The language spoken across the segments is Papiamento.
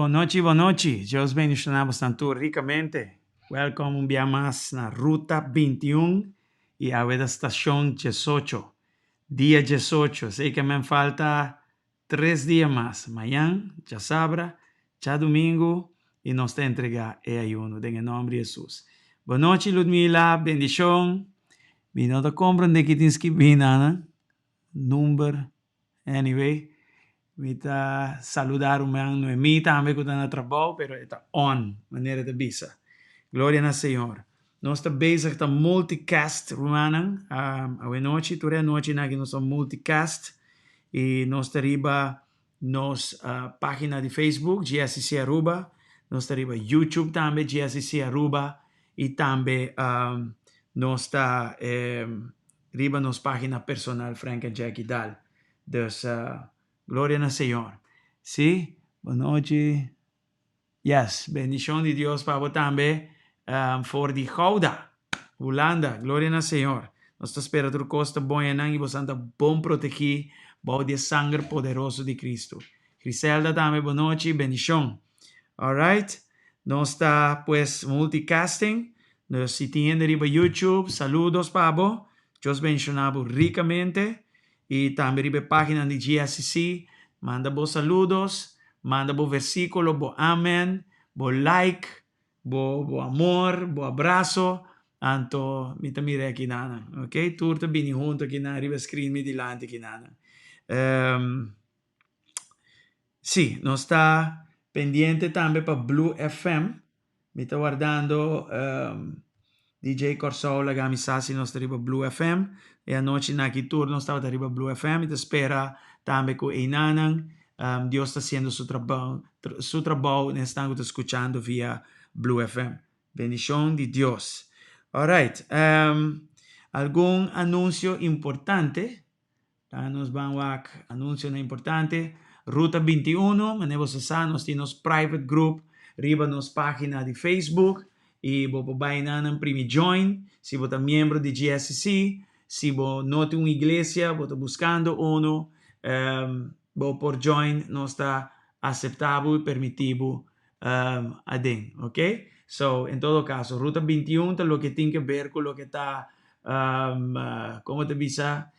Bon nochi, bon nochi. Dios bendiciona bosnan tur ricamente. Welcome un bia mas na Ruta 21 y awe ta Stacion 18. Dia 18, esey ke men falta 3 dia mas. Mañan, djasabra, djadumingu y nos ta entrega e ayuno den e nomber di Jesus. Bon nochi Ludmila, bendicion. Mi no ta comprende ki tin skibi nan, number. Anyway, mi ta saluda ruman Noemí tambe ku ta na trabou, pero e ta on, manera e ta bisa. Gloria na Señor. Nos ta bezig ta multicast, rumannan. Awenochi, tur e anochinan aki nos ta multicast i nos ta riba nos página di Facebook, GSCC Aruba. Nos ta riba YouTube tambe, GSCC Aruba. I tambe nos ta riba nos pagina personal Frank and Jackie Daal. Dus gloria na Señor. Si, bon nochi. Yes, bendicion di Dios pa bo tambe for di Gouda, Hulanda. Gloria na Señor. Nos ta spera tur cos ta bon enan y bosan ta bon protegi bou di e sanger poderoso di Cristo. Griselda tambe bon nochi, bendicion. Alright, nos ta pues multicasting. Dus si tin hende riba YouTube, saludos pa bo. Dios bendiciona bo ricamente. Y tambe riba e pagina di GSCC, manda bo saludos, manda bo versiculo, bo amen, bo like, bo bo amor, bo abrazo. Anto mi ta mira aki nanan, ok? Tur ta bini hunto aki nan riba e screen mi dilanti aki nanan. Um, sí, nos ta pendiente tambe pa Blue FM. Mi ta wardando DJ Kòrsou laga mi sa si nos ta riba Blue FM. E anochi na ki tur nos tabata riba Blue FM. Mi ta spera tambe ku einanan Dios ta hasiendo su trabou su trabou den esnan ku ta skuchando via Blue FM. Bendishon di Dios. Alright, algun anunsio importante. Ta nos ban wak anuncionan importante. Ruta 21, manera boso sa nos tin nos private group riba nos pagina di Facebook y bo por bay nan nan primi join si bo ta miembro di GSCC. Si bo no tin un iglesia, bo ta buscando uno, bo por join, nos ta acepta bo y permiti bo aden, ok. So, en todo caso, Ruta 21 ta loke tin ke ber ku loke ta, como ta bisa,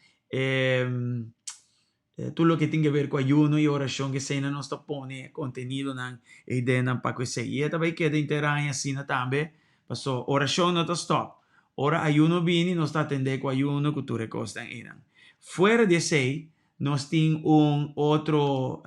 tur loke tin ke ber ku ayuno i orashon, ke eseinan nos ta pone kontenidonan ei den nan pa ku esei. I e ta bai keda henter aña asina tambe, paso orashon no ta stòp. Ora ayuno bini, nos ta atendé ku ayuno, ku tur e kosnan einan. Fuera di esei, Nos tin un otro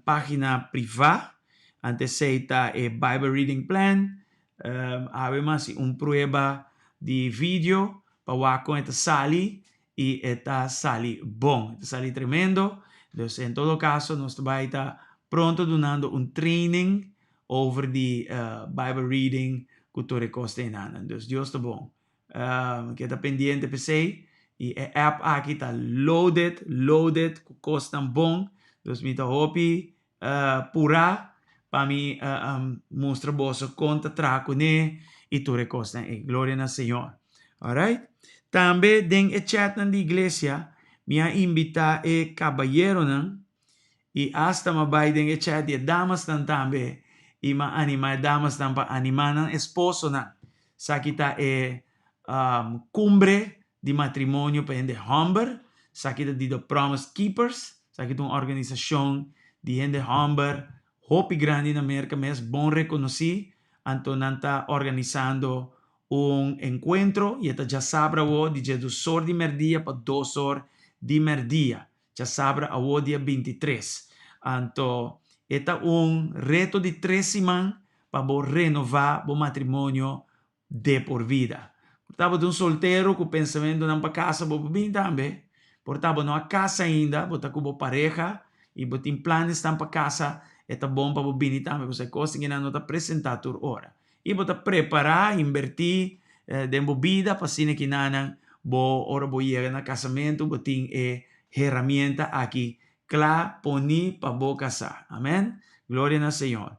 pagina priva, anto esei ta e Bible Reading Plan. Awe mi hasi un prueba di video pa wak kon e ta sali i e ta sali bon, e ta sali tremendo. Dus en todo kaso nos ta bai ta pronto dunando un training over di Bible reading ku tur e kos ta enanan. Dus Dios ta bon. Keda pendiente p'esei y e app aki ta loaded, loaded cu cosnan bon. Dus mi ta hopi pura pa mi mustra boso con ta traha cune y tur e cosnan ey. Gloria na Señor. Alright. Tambe den e chatnan di iglesia mi a invita e cabayeronan Y hasta m'a bai den e chat di e damasnan tambe y m'a anima e damasnan pa anima nan esposonan. Saki ta e cumbre di matrimonio pa hende homber. Saki ta di The Promise Keepers. Saki ta un organisacion di hende homber hopi grandi na Merca mes, bon reconoci. Anto nan ta organisando un encuentro y e ta djasabra awo di djedusor di merdia pa dosor di merdia. Djasabra awo dia 23. Anto e ta un reto di tres siman pa bo renová bo matrimonio de por vida. Por ta bo ta un soltero ku pensamentonan pa kasa bo por bin tambe. Por ta bo no a kasa ainda, bo ta ku bo pareha i bo tin planesnan pa kasa, e ta bon pa bo bini tambe pasobra e kos nan no ta presentá tur ora. I bo ta prepará, inbertí den bo bida pa asina kinanan bo ora bo yega na kasamentu bo tin e herramienta aki kla poní pa bo kasá. Amen. Gloria na Señor.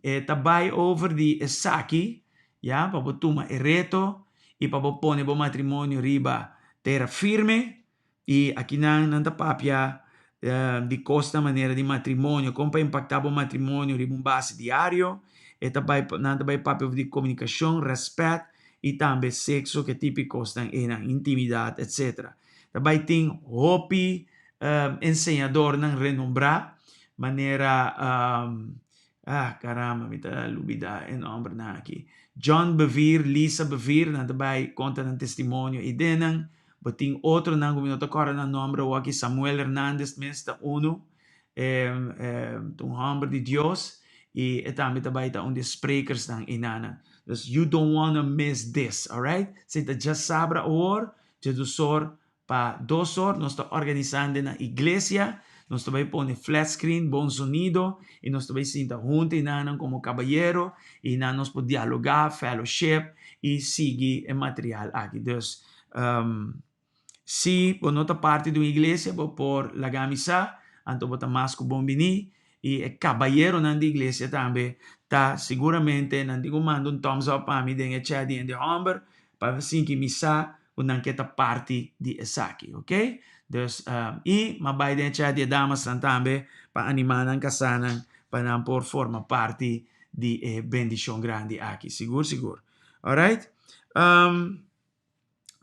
E ta bai over di esaki, ya, pa bo tuma e reto i pa bo pone bo matrimonio riba tera firme. I akinan nan ta papia di kosnan manera di matrimonio, kon pa impaktá bo matrimonio riba un base diario. E ta bai, nan ta bai papia over di komunikashon, rèspèt i tambe sekso ku e tipo kosnan einan, intimidat etc. Ta bai tin hopi enseñadornan renombrá manera ah caramba mi ta lubidá e nòmbernan aki, John Bevere, Lisa Bevere, nan ta bai konta nan testimonio ei dennan. Bo tin otronan ku mi no ta kòrda nan nòmber awor aki, Samuel Hernandez mes ta unu. Ta un hòmber di Dios i e tambe ta bai ta un di e sprekersnan einanan. Dus you don't wanna miss this, alright? Esei ta djasabra awor, djedusor pa dosor, nos ta organisando na iglesia, nos ta bai pone flat screen, bon sonido, i nos ta bai sinta huntu einanan komo kabayero, i nan nos por dialogá, fellowship, i sigui e material aki. Dus, Si bo no ta parti di un iglesia, bo por laga mi sa, anto bo ta mas ku bon biní. I e kabayeronan di iglesia tambe ta siguramente, nan tin ku manda un thumbs up pa mi den e chat di hende hòmber, pa sinki mi sa ku nan ke ta parti di esaki, oke? Dus, i m'a bai den e chat di e damasnan tambe pa animá nan kasánan pa nan por forma parti di e bendishon grandi aki, sigur sigur. Alright?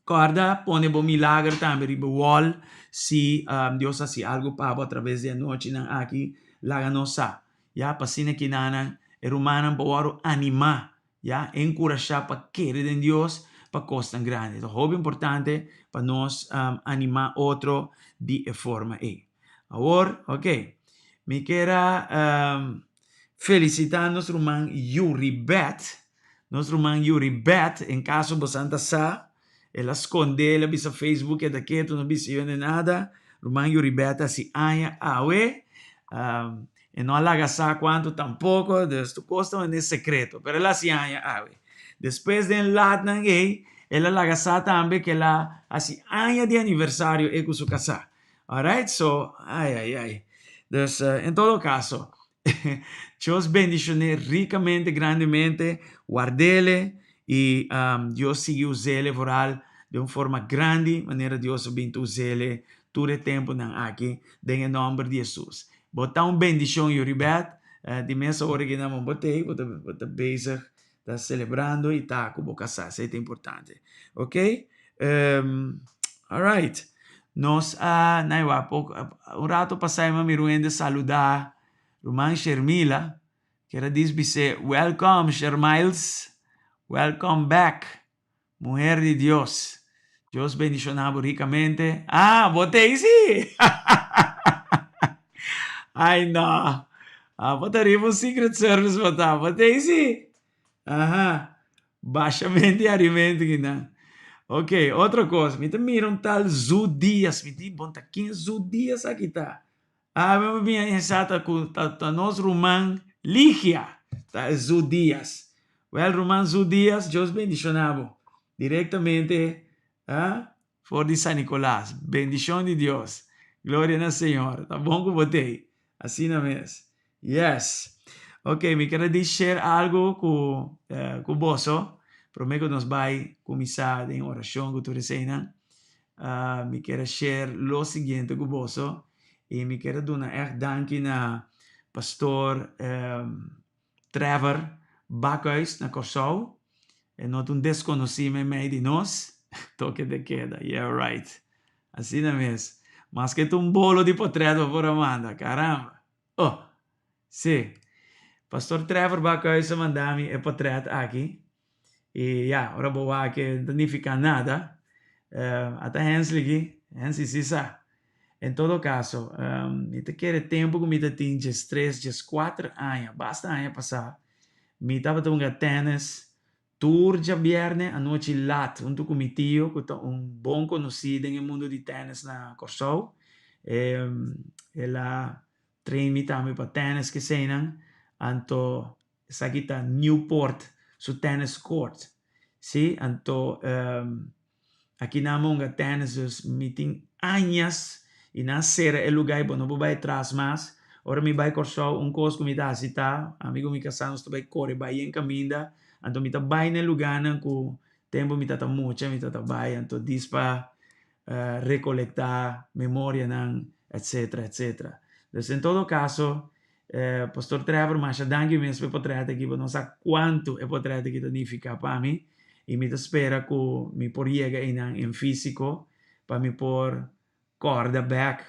Kòrda pone bo milager tambe riba wòl si Dios hasi algu pa bo atraves di anochinan aki laga nos sa ya pa asina kinanan e rumannan por wòrdu animá ya enkurashá pa kere den Dios pa kosnan grandi ta hopi importante pa nos animá otro di e forma ei awor ok mi kier a felisitá nos ruman Yuribeth. Nos ruman Yuri Beth, en caso bosan ta sa, el a sconde, el a bisa Facebook e ta ketu, no bisa yo nada. Ruman Yuri Beth a haci aña awe, e no a laga sa cuanto tampoco, dus tur cos ta manera secreto, pero el a haci aña awe. Despues den latnan ey, el a laga sa tambe cu el a haci aña di aniversario ey cu su casa. Alright, so, ay ay ay. Dus, en todo caso, Dios bendicion'é ricamente, grandemente, ward'ele y Dios sigui us'ele vooral den un forma grandi manera Dios a bin ta us'ele tur e temponan aki den e nomber di Jesus. Bo ta un bendicion Yuribeth, di mes ora ki nan bo t'ey bo ta bezig ta celebrando y ta cu bo casa, esey ta importante. Ok, alright, nos a na wak poco un rato pasa mi a mira un hende saluda ruman Shermila, kier a dis bis'é welcome Shermiles, welcome back. Muher di Dios. Dios bendiciona bo ricamente. Ah, bo ta ei si! Ai no. Ah, bo ta riba un secret service bo ta. Bo ta ei si! Aha. Bashamento y harimento kinan. Ok, otro cos. Mi ta mira un tal Zu Diaz. Mi di, bon ta ken Zu Diaz aki ta? Ah, mi bia pensa ta ku ta ta nos ruman Ligia ta e Zu Diaz. Wèl ruman Zu Diaz, Dios bendishoná bo direktamente ah for di San Nicolas. Bendishon di Dios. Gloria na Señor. Ta bon ku bo t'ei. Asina mes. Yes. Ok, mi kere di share algu ku ku boso promé ku nos bai kuminsá den orashon ku tur eseinan. Mi kere share lo siguiente ku boso i mi kere duna ègt danki na Pastor Trevor Bakhuis na Kòrsou. E no ta un deskonosí meimei di nos. Toke de keda, yeah right. Asina mes. Maske ta un bolo di potrèt bo por a manda, karamba. Oh! Sí. Pastor Trevor Bakhuis a manda mi e potrèt aki. I ya, ora bo wak e no ta nifiká nada. Ata Hensley aki, Hensley sí sa. En todo kaso, mi ta kere tempu ku mi ta tin diestres, dieskuater aña, basta aña pasá, mi tabata hunga tènis tur djabièrnè anochi lat huntu ku mi tio ku ta un bon konosí den e mundu di tènis na Kòrsou. El a train mi tambe pa tènis keseinan, anto Esaki ta Newport su tennis court. Sí, anto aki nan a hunga tennis, dus mi tin añas y nan cera e lugar y bo no por bay atras mas. Ora mi bay Kòrsou un kos ku mi ta hasi ta, ami ku mi kasá nos ta bay kore bay yen kaminda, anto mi ta bay na e lugarnan ku tempu mi ta ta mucha mi ta ta bay, anto dis pa rekolektá memorianan etcetera etcetera. Dus en todo kaso. Pastor Trevor, masha danki mes pa e potret aki, bo no sa kuantu e potret aki ta nifiká pa mi, i mi ta spera ku mi por yega einan en físiko pa mi por kòrda bèk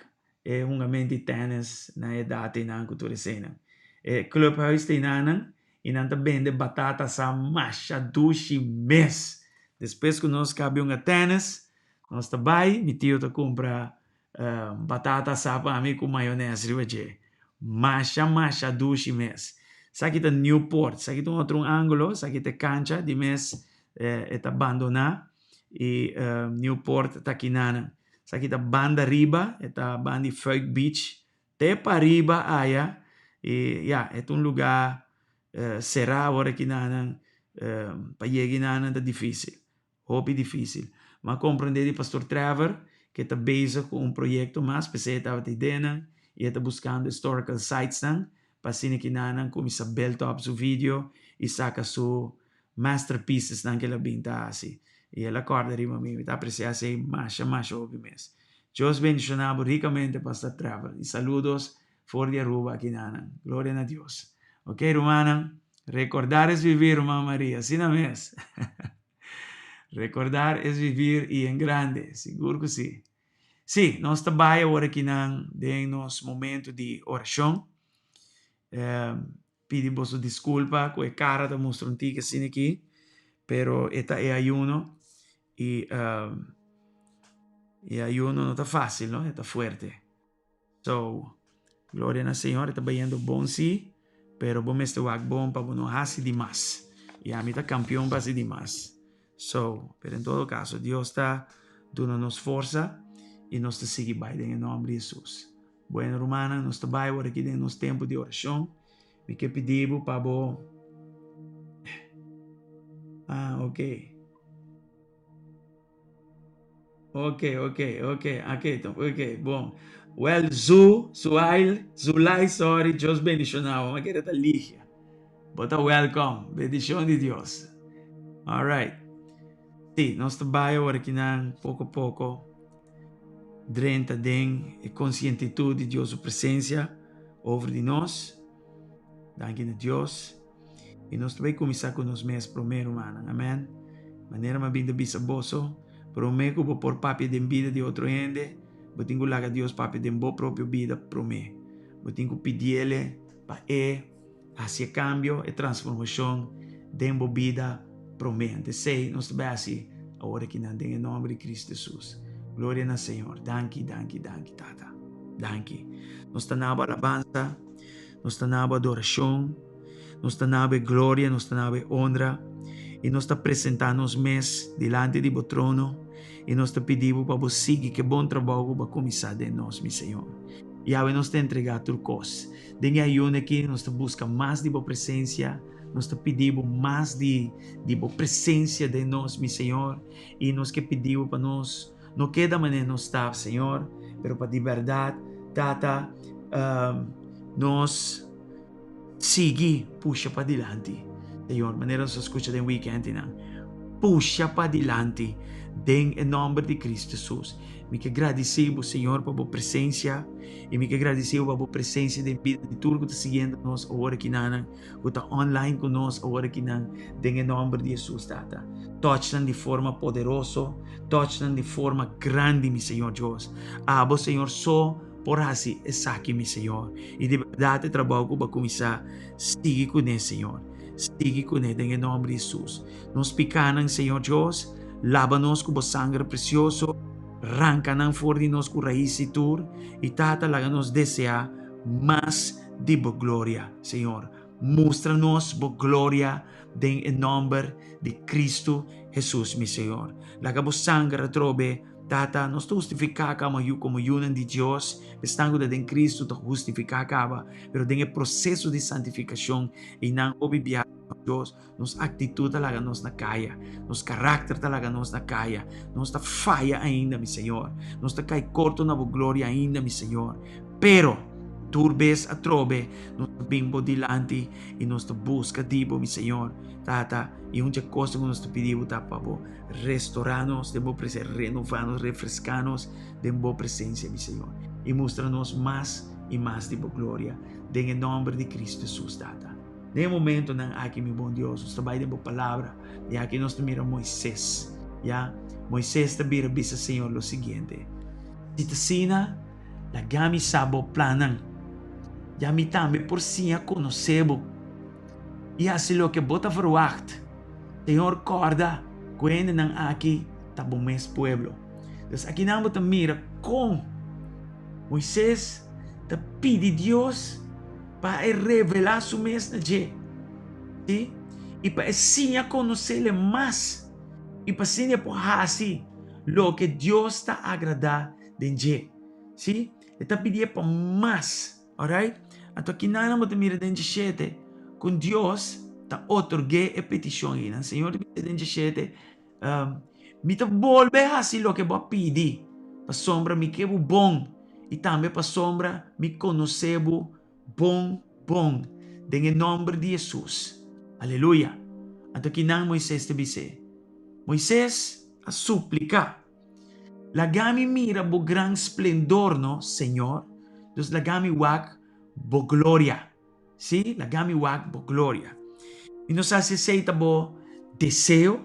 e hungamento di tènis na e edat einan ku tur eseinan. E clubhuis ta einanan i nan ta bende batata asá masha dushi mes. Despues ku nos kabi hunga tènis, nos ta bai, mi tio ta kumpra Batata asá pa mi ku mayones riba dje. Masha masha dushi mes. Esaki ta Newport, esaki ta un otro un ángulo, esaki ta e kancha di mes e ta bandoná i Newport ta kinanan. Esaki ta banda riba, e ta banda di Fuik Beach te pariba aya i ya e ta un lugá será awor kinanan pa yega kinanan ta difísil. Hopi difísil. M'a komprendé di Pastor Trevor ku e ta bezig ku un proyekto mas, p'esei e tabata ideanan i e ta buskando historical sitesnan pa asina kinanan kuminsá build up su video i saka su masterpiecesnan ku el a bin ta hasi. I el a kòrda riba mi. Mi ta apresiá esei masha masha hopi mes. Dios bendishoná bo rikamente Pastor Trevor i saludos for di Aruba akinanan. Gloria na Dios. Ok rumannan, recordar es vivir ruman Maria, asina mes. Recordar es vivir y en grande, sigur cu si. Si, nos ta bay awor akinan den nos momento di oracion. Pidi boso disculpa cu e cara ta mustra un tiki asina aki, pero e ta e ayuno y e ayuno no ta facil, no, e ta fuerte. So, gloria na Señor, e ta bayendo bon si, pero bo mester wak bon pa bo no hasi di mas. I ami ta kampion pa hasi di mas. So, pero en todo kaso, Dios ta duna nos forsa i nos ta sigui bai den e nòmber di Hesus. Bueno, rumannan, nos ta bai awor aki den nos tempu di orashon. Mi ke pidi bo pa bo. Ah, ok. Ok, ok, ok, ok, ok, bon. Well, Zu, Zuail, Zulai, sorry, Dios bendiciona bo. Ma kere ta Ligia. Bo ta welcome. Bendicion di Dios. All right. Sí, nos ta bai awor akinan poco poco drenta den e conscientitud di Dios su presencia over di nos. Danki na Dios. I nos ta bai kuminsá ku nos mes promé, rumannan. Amèn. Manera mi a bin ta bisa boso, promé ku bo por papia den bida di otro hende, bo tin ku laga Dios papia den bo propio bida promé. Bo tin ku pidiele pa e hasi e kambio, e transformashon den bo bida promé. Anto esei nos ta bai hasi awor akinan den e nòmber di Kristu Hesus. Gloria na Señor. Danki, danki, danki, Tata. Danki. Nos ta na bo alabansa. Nos ta na bo adorashon, nos ta na bo e gloria, nos ta na bo e honra, i nos ta presentá nos mes dilanti di bo trono, i nos ta pidi bo pa bo sigui ku e bon trabou ku bo a kuminsá den nos, mi Señor. Yahweh, nos ta entregá tur kos. Den e ayuno aki nos ta buska mas di bo presensia, nos ta pidi bo mas di di bo presensia den nos, mi Señor, i nos ke pidi bo pa nos No keda manera nos ta, Señor, pero pa di berdad, Tata, nos sigui pusha padilanti, Señor, manera nos a scucha den weekendnan, pusha padilanti den e nomber di Cristo Jesus. Mi ke gradici bo, Señor, pa bo presencia, y mi ke gradici bo pa bo presencia den bida di tur cu ta siguiendo nos awor aki-nanan. Ku ta online ku nos awor akinan den e nòmber di Hesus, Tata. Touch nan di forma poderoso, touch nan di forma grandi, mi Señor Dios. Abo, Señor, so por hasi esaki, mi Señor. I di bèrdat e trabou ku bo a kuminsá, sigui kuné, Señor. Sigui kuné den e nòmber di Hesus. Nos pikánan, Señor Dios, laba nos ku bo sanger presioso, ranka nan for di nos ku rais i tur, i Tata, laga nos deseá mas di bo gloria, Señor. Mustra nos bo gloria den e nomber di Cristo Jesus, mi Señor. Laga bo sanger atrobe, Tata, nos ta hustifiká kaba yu komo yunan di Dios, esnan ku ta den Cristo ta hustifiká kaba, pero den e proseso di santifikashon, einan hopi biaha, Dios, Nos actitud ta laga nos na caya. Nos karakter ta laga nos na caya. Nos ta faya ainda, mi Señor. Nos ta cay corto na bo gloria ainda, mi Señor. Pero, tur bes atrobe, nos ta bin bo dilanti y nos ta busca di bo, mi Señor. Tata, y un dje cosnan cu nos ta pidi bo ta pa bo restora nos den bo presencia, renova nos, refresca nos den bo presencia, mi Señor. Y mustra nos mas. i mas di bo gloria den e nòmber di Kristu Hesus, Tata. Den e momentonan aki, mi bon Dios, nos ta bai den bo palabra i aki nos ta mira Moises. Ya, Moises ta bira bisa Señor lo siguiente, Si ta asina, laga mi sa bo plannan, ya mi tambe por siña konosé bo i hasi loke bo ta verwagt. Señor, kòrda ku e hendenan aki ta bo mes pueblo. Dus akinan bo ta mira kon Moises ta pidi Dios pa e revelá su mes na dje, sí, i pa e siña konos'é mas i pa asina e por hasi loke Dios ta agradá den dje. Sí, e ta pidié pa mas. Alright? Anto akinan bo ta mira den djeshete kon Dios ta otorg'é e petishon einan. Señor ta bisa den djeshete, Mi ta bolbe hasi loke bo a pidi, pasobra mi ke bo bon i tambe pasobra mi konosé bo bon bon. Den e nòmber di Hesus. Aleluya! Anto kinan Moises ta bis'é? Moises a supliká, Laga mi mira bo gran splendor, no, Señor, dus laga mi wak bo gloria. Sí, laga mi wak bo gloria. Mi no sa si esei ta bo deseo,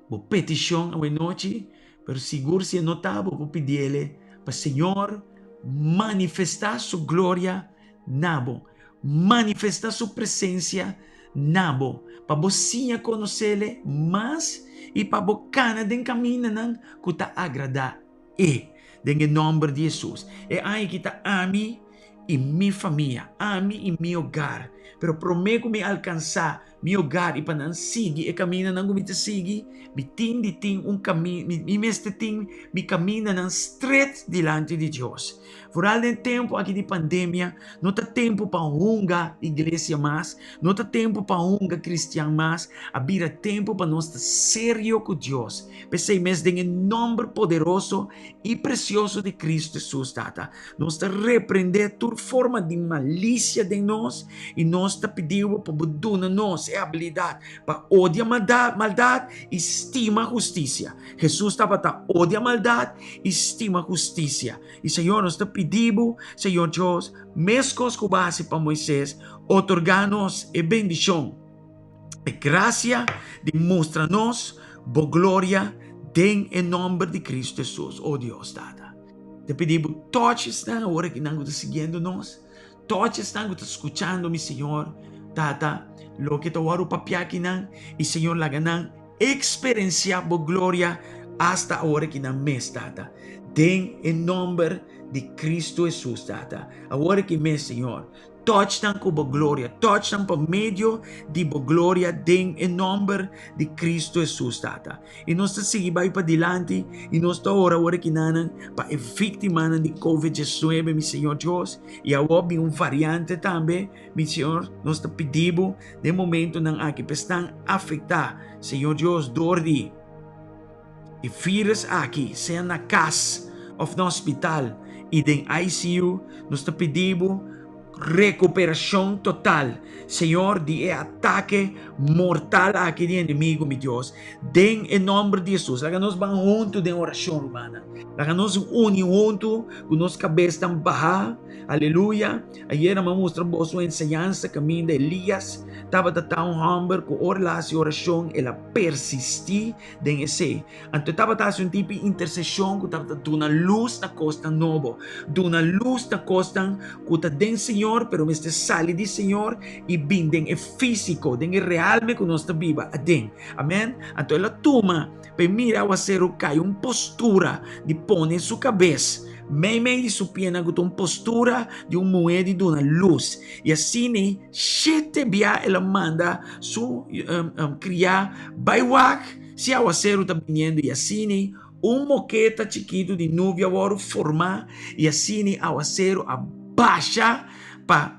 bo petishon awenochi, pero sigur si e no ta, bo por pidiele pa Señor manifestá su gloria na bo, manifestá su presensia na bo, pa bo siña konosele mas i pa bo kana den kamindanan ku ta agradá E, den e nòmber di Hesus. E aña aki ta ami i mi famia, ami i mi hogar. Pero promé ku mi alkansá mi hogar i pa nan sigui e kamindanan ku mi ta sigui, mi tin di tin un kamin, mi mester tin mi kamindanan stret dilanti di Dios. Foral den tempu aki di pandemia, no ta tempu pa hunga iglesia mas, no ta tempu pa hunga kristian mas, a bira tempu pa nos ta serio ku Dios. P'esei mes den e nòmber poderoso i presioso di Kristu Hesus, Tata, nos ta reprendé tur forma di malisia den nos i nos ta pidi bo pa bo duna nos e abilidat pa odia maldat i stima hustisia. Hesus tabata odia maldat i stima hustisia. I Señor, nos ta pidi bo, Señor Dios, meskos ku bo a hasi pa Moises, otorgá nos e bendishon. E gracia di mustra nos bo gloria den e nomber di Cristo Jesus. Oh Dios, Tata. Te pidi bo touch esnan awor aki nan ku ta siguiendo nos. Touch esnan ku ta skuchando mi Señor, Tata, loke ta wòrdu papia akinan i Señor laga nan eksperensiá bo gloria asta awor aki nan mes, Tata. Den e nomber di Cristo Jesus, Tata. Awor aki mes, Señor. Touch nan ku bo gloria. Touch nan pa medio di bo gloria den e nomber di Cristo Jesus, Tata. I nos ta sigui bai padilanti i nos ta ora awor aki nanan pa e víktimanan di Covid 19, mi Señor Dios. I awor bin un variante tambe, mi Señor. Nos ta pidi bo den momentonan aki pa esnan afektá, Señor Dios, dor di E virus aki, sea na kas òf na hospital i den ICU, nos ta pidi bo rekuperashon total, Señor, di e atake mortal aki di enemigu, mi Dios, den e nòmber di Hesus. Laga nos ban huntu den orashon, rumannan. Laga nos uni huntu ku nos kabesnan bahá. Aleluya! Ayera mi a mustra boso un enseñansa kaminda Elias tabata ta un hòmber ku ora el a hasi orashon el a persistí den esei. Anto e tabata hasi un tipo di interseshon ku tabata duna lus na kosnan nobo, duna lus na kosnan ku ta den Señor pero mester sali di Señor i bin den e físiko, den e realme ku nos ta biba aden. Amen. Anto el a tuma pa e mira awaseru kai un postura di pone su kabes meimei di su pianan ku ta un postura di un muhé di duna lus. I asina shete bia el a manda su kriá bai wak si awaseru ta biniendo i asina un moketa chikitu di nubia wòrdu formá i asina awaseru a basha pa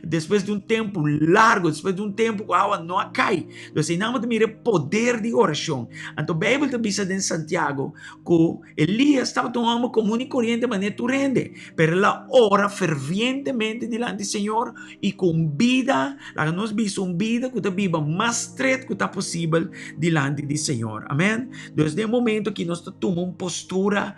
despues di un tempu largu, despues di un tempu ku awa no a kai. Entonces einan bo ta mira e poder di orashon. Anto Beibel ta bisa den Santiago ku Elias tabata un hòmber komun i koriente manera tur hende, pero el a ora fervientemente dilanti Señor i ku un bida, laga nos bisa un bida ku ta biba mas stret ku ta posibel dilanti di Señor. Amen. Dus den e momento aki nos ta tuma un postura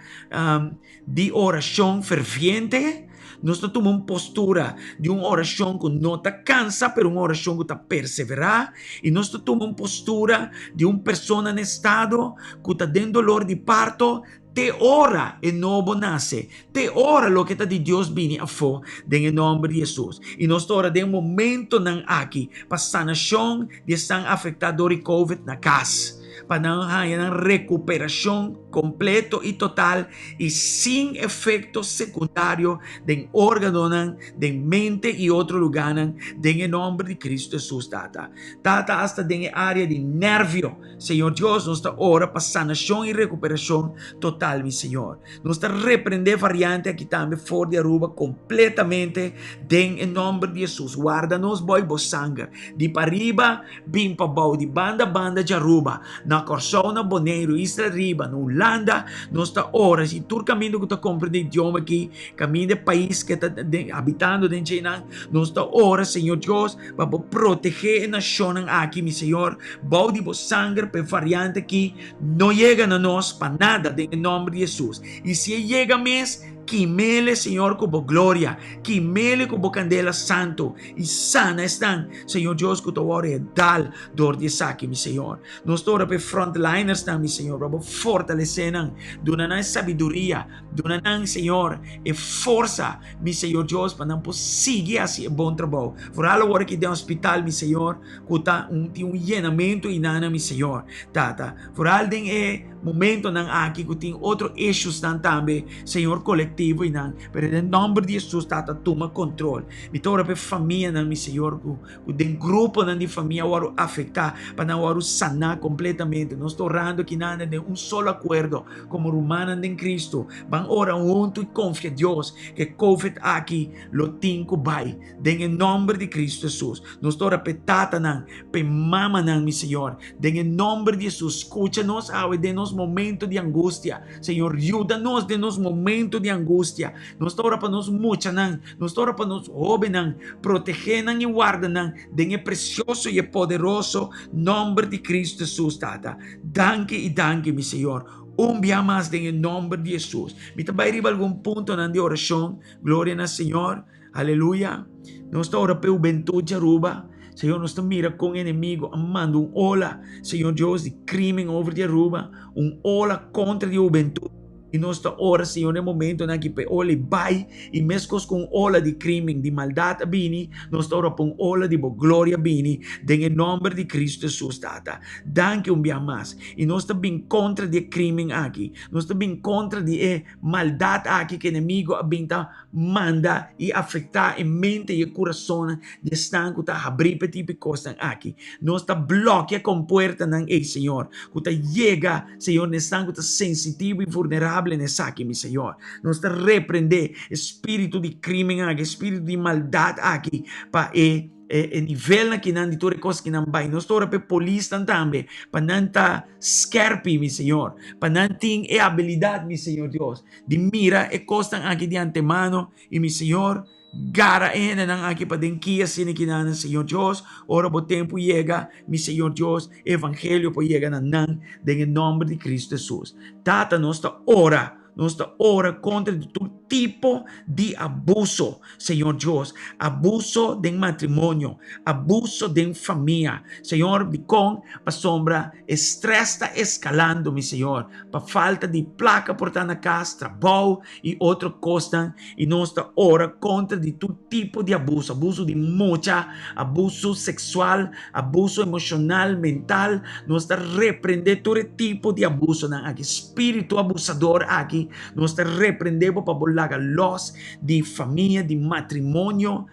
di orashon ferviente, Nos ta tuma un postura di un orashon ku no ta kansa, pero un orashon ku ta perseverá. I nos ta tuma un postura di un persona na estado ku ta den dolor di parto te ora e nobo nase, te ora loke ta di Dios bini afó den e nòmber di Hesus. I nos ta ora den momentonan aki pa sanashon di esnan afektá dor di Covid na kas, pa nan haña nan rekuperashon kompleto i total i sin efekto sekundario den órganonan, den mente i otro lugánan, den e nòmber di Kristu Hesus, Tata. Tata, asta den e área di nèrvio, Señor Dios, nos ta ora pa sanashon i rekuperashon total, mi Señor. Nos ta reprendé variante aki tambe for di Aruba kompletamente den e nòmber di Hesus. Warda nos boi bo sanger di pariba bin pabou, di banda banda dje Aruba, na Kòrsou, na Boneiru, Isla Riba, na Hulanda. Nos ta ora si tur kaminda ku ta komprendé idioma aki, kaminda e pais ke ta habitando den dje nan, nos ta ora, Señor Dios, pa bo protegé e nashonnan aki, mi Señor, bou di bo sanger pa e variante aki no yega na nos pa nada den e nòmber di Hesus. I si e yega mes, kimele, Señor, ku bo gloria, kimele ku bo kandela santu i sana esnan, Señor Dios, ku ta wòrdu e dal dor di esaki, mi Señor. Nos ta ora pa e frontlinersnan, mi Señor, pa bo fortalesé nan, duna nan e sabiduria, duna nan, Señor, e forsa, mi Señor Dios, pa nan por sigui hasi e bon trabou. Foral awor aki den hospital, mi Señor, ku ta un tin un yenamentu inana, mi Señor. Tata, foral den e momentonan aki ku tin otro issuesnan tambe, Señor, kolektivo inan, pero den nòmber di Hesus, Tata, tuma kontrol. Mi ta ora pa e famianan, mi Señor, ku ku den gruponan di famia wòrdu afektá, pa nan wòrdu saná kompletamente. Nos ta orando akinan den un solo akuerdo komo rumannan den Kristu. Ban ora huntu i konfia Dios ku e covid aki lo tin ku bai den e nòmber di Kristu Hesus. Nos ta ora pa e tatanan, pa e mamanan, mi Señor, den e nòmber di Hesus. Skucha nos awe den nos momento di angustia. Señor, yuda nos den nos momento di angustia. Nos ta ora pa nos muchanan, nos ta ora pa nos hóbennan. Protegé nan i warda nan den e presioso i e poderoso nòmber di Kristu Hesus, Tata. Danki i danki, mi Señor, un bia mas den e nòmber di Hesus. Mi ta bai riba algun puntonan di orashon. Gloria na Señor. Aleluya. Nos ta ora pa e hubentut di Aruba. Señor, nos ta mira kon enemigo a manda un ola, Señor Dios, di krimen over di Aruba, un ola kontra di hubentut. I nos ta ora, Señor, den momentonan aki pa e ola ei bai, i meskos ku un ola di krimen, di maldat a bini, nos ta ora pa un ola di bo gloria bini, den e nòmber di Kristu Hesus, Tata. Danki un bia mas. I nos ta bin kontra di e krimen aki. Nos ta bin kontra di e maldat aki ku enemigo a bin ta manda i afektá e mente i e kurasonnan di esnan ku ta habrí pa e tipo di kosnan aki. Nos ta blòkia kompuertanan ei, Señor, ku ta yega, Señor, na esnan ku ta sensitivo i vulnerabel na esaki, mi Señor. Nos ta reprendé e spiritu di krímen aki, e spiritu di maldat aki, pa e e nivelnan kinan di tur e kos kinan bai. Nos ta ora pa e polisnan tambe, pa nan ta skèrpi, mi Señor, pa nan tin e abilidat, mi Señor Dios, Di mira e kosnan aki di antemano, i mi Señor, gara e hendenan aki pa den ki asina kinanan, Señor Dios, ora bo tempu yega, mi Señor Dios, e evangelio por yega na nan den e nòmber di Kristu Hesus. Tata, nos ta ora, nos ta ora kontra di tur tipo di abuso, Señor Dios, abuso den matrimonio, abuso den famia, Señor, dikon? Pasobra e stress ta eskalando, mi Señor, pa falta di plaka por ta na kas, trabou i otro kosnan, i nos ta ora kontra di tur tipo di abuso, abuso di mucha, abuso seksual, abuso emoshonal, mental, nos ta reprende tur e tipo di abusonan aki, spiritu abusador aki, nos ta reprende bo pa bo laga los di famia, di matrimonio,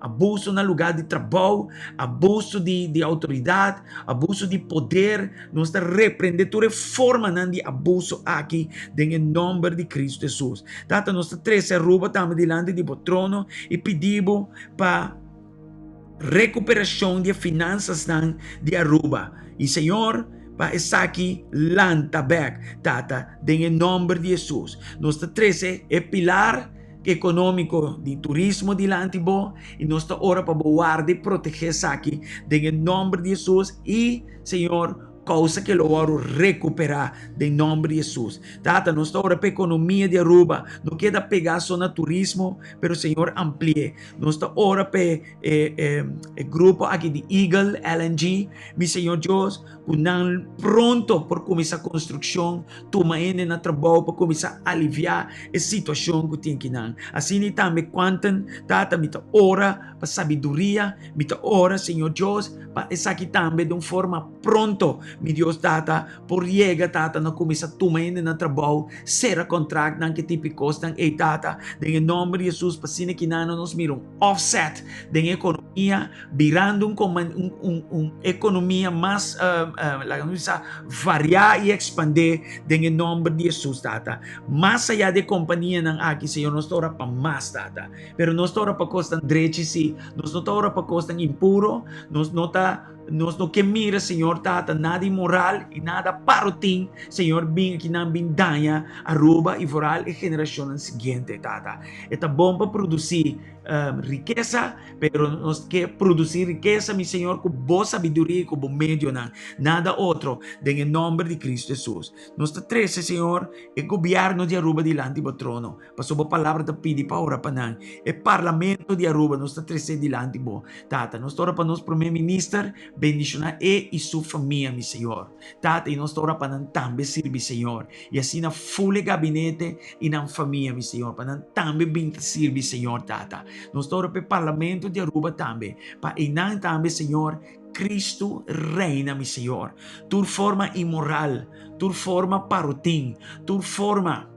abuso na lugar di trabou, abuso di di outoridat, abuso di poder, nos ta reprende tur e formanan di abuso aki den e nomber di Cristo Jesus. Tata, nos ta trece Aruba tambe dilanti di bo trono i pidi bo pa Recuperacion di e finansasnan di Aruba y Señor pa esaki lanta bek Tata den e nomber di Jesus. Nos ta trece e pilar economico di turismo dilanti bo y nos ta ora pa bo warda y protege esaki den e nomber di Jesus y Señor. Kousa ke lo wòrdu rekuperá den nòmber di Hesus. Tata, nos ta ora pa ekonomia di Aruba no keda pegá so na turismo, pero Señor ampli'é. Nos ta ora pa e e grupo aki di Eagle LNG, mi Señor Dios, ku nan pronto por kuminsá konstrukshon, tuma hende na trabou pa kuminsá aliviá e situashon ku tin kinan. Asina i tambe Quanten, Tata, mi ta ora pa sabiduria, mi ta ora, Señor Dios, pa esaki tambe den un forma pronto, mi Dios Tata, por yega, Tata, na kuminsá tuma hende na trabou, sera kontraktnan, ke tipo di kosnan ei, Tata, den e nòmber di Hesus, pa asina kinan nos mira un offset den e ekonomia, birando un un un ekonomia mas, laga nos bisa, variá i ekspandé den e nòmber di Hesus, Tata. Mas ayá di e kompanianan aki, Señor, nos ta ora pa mas, Tata. Pero nos ta ora pa kosnan drechi sí. Nos no ta ora pa kosnan impuro. Nos no ta, nos no ke mira, Señor Tata, nada inmoral i nada parotin, Señor, bin akinan bin daña Aruba i vooral e generashonnan siguiente, Tata. E ta bon pa produsí rikesa, pero nos ke produsí rikesa, mi Señor, ku bo sabiduria i ku bo medionan, nada otro, den e nòmber di Cristo Hesus. Nos ta trese, Señor, e gobièrnu di Aruba dilanti bo trono. Pasobra bo palabra ta pidi pa ora pa nan. E Parlamento di Aruba nos ta trese dilanti bo, Tata. Nos ta ora pa nos Prome Minister, bendiciona e y su famia, mi Señor. Tata, y nos ta ora pa nan tambe sirbi Señor. Y asina full e gabinete y nan famia, mi Señor, pa nan tambe bin ta sirbi Señor, Tata. Nos ta ora pa e Parlamento di Aruba tambe, pa eynan tambe, Señor, Cristo reina, mi Señor. Tur forma inmoral, tur forma parotin, tur forma.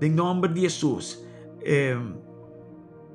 Den nomber di Hesus, eh,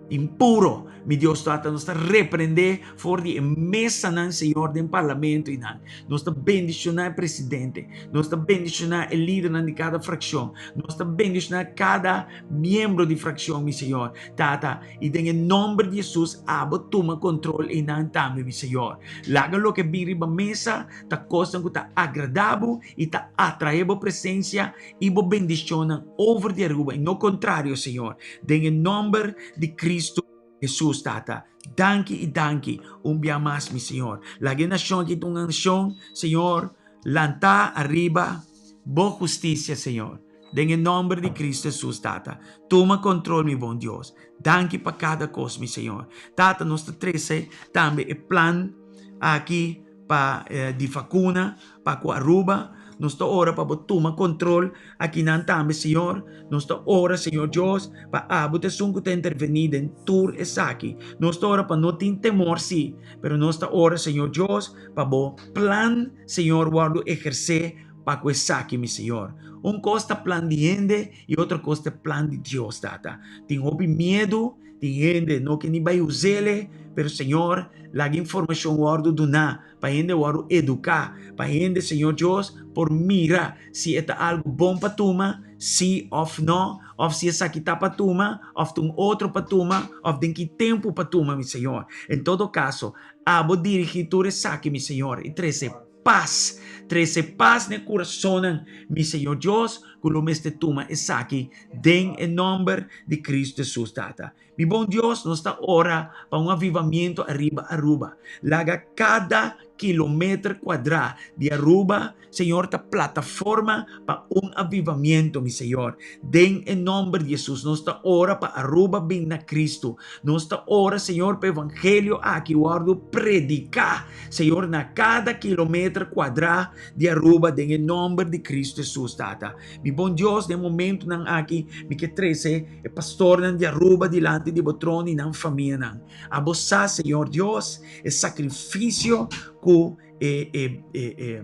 impuro, mi Dios Tata, nos ta reprende for di e mesanan, Señor, den parlamento y nan. Nos ta bendiciona e presidente, nos ta bendiciona e lidernan di cada fraccion, nos ta bendiciona cada miembro di fraccion, mi Señor Tata, y den e nomber di Hesus, abo tuma control y nan tambe, mi Señor. Laga loke bin riba mesa ta cosnan cu ta agrada bo y ta atrae bo presencia i bo bendishonnan over di Aruba i no kontrario, Señor. Den e nòmber di Kristu Hesus, Tata. Danki i danki un bia mas, mi Señor. Laga e nashon aki ta un nashon, Señor, lantá ariba bo hustisia, Señor. Den e nòmber di Kristu Hesus, Tata. Tuma kontrol, mi bon Dios. Danki pa kada kos, mi Señor. Tata, nos ta trese tambe e plan aki pa di vakuna pa ku Aruba. Nos ta ora pa bo tuma kontrol akinan tambe, Señor. Nos ta ora, Señor Dios, pa abo ta esun ku ta intervení den tur esaki. Nos ta ora pa no tin temor, sí, pero nos ta ora, Señor Dios, pa bo plan, Señor, wòrdu ehersé pa ku esaki, mi Señor. Un kos ta plan di hende i otro kos ta plan di Dios, Tata. Tin hopi miedu. Tin hende no ke ni bai us'ele, pero Señor, laga informashon wòrdu duná pa hende wòrdu eduká, pa hende, Señor Dios, por mira si e ta algu bon pa tuma, sí òf nò, òf si esaki ta pa tuma, òf ta un otro pa tuma, òf den ki tempu pa tuma, mi Señor. En todo kaso, abo dirigí tur esaki, mi Señor, i trese pas, trese pas na e kurasonnan, mi Señor Dios, ku lo mester tuma esaki den e nòmber di Kristu Hesus, Tata. Mi bon Dios, nos ta ora pa un avivamiento ariba Aruba. Laga kada kilometer kuadrá di Aruba, Señor, ta plataforma pa un avivamiento, mi Señor. Den e nòmber di Hesus, nos ta ora pa Aruba bin na Kristu. Nos ta ora, Señor, pa evangelio aki wòrdu prediká, Señor, na kada kilometer kuadrá di Aruba den e nòmber di Kristu Hesus, Tata. Mi bon Dios, den momentunan aki mi ke trese e pastornan di Aruba dilanti di bo trono i nan famianan. Abo sa, Señor Dios, e sakrifisio ku e e e e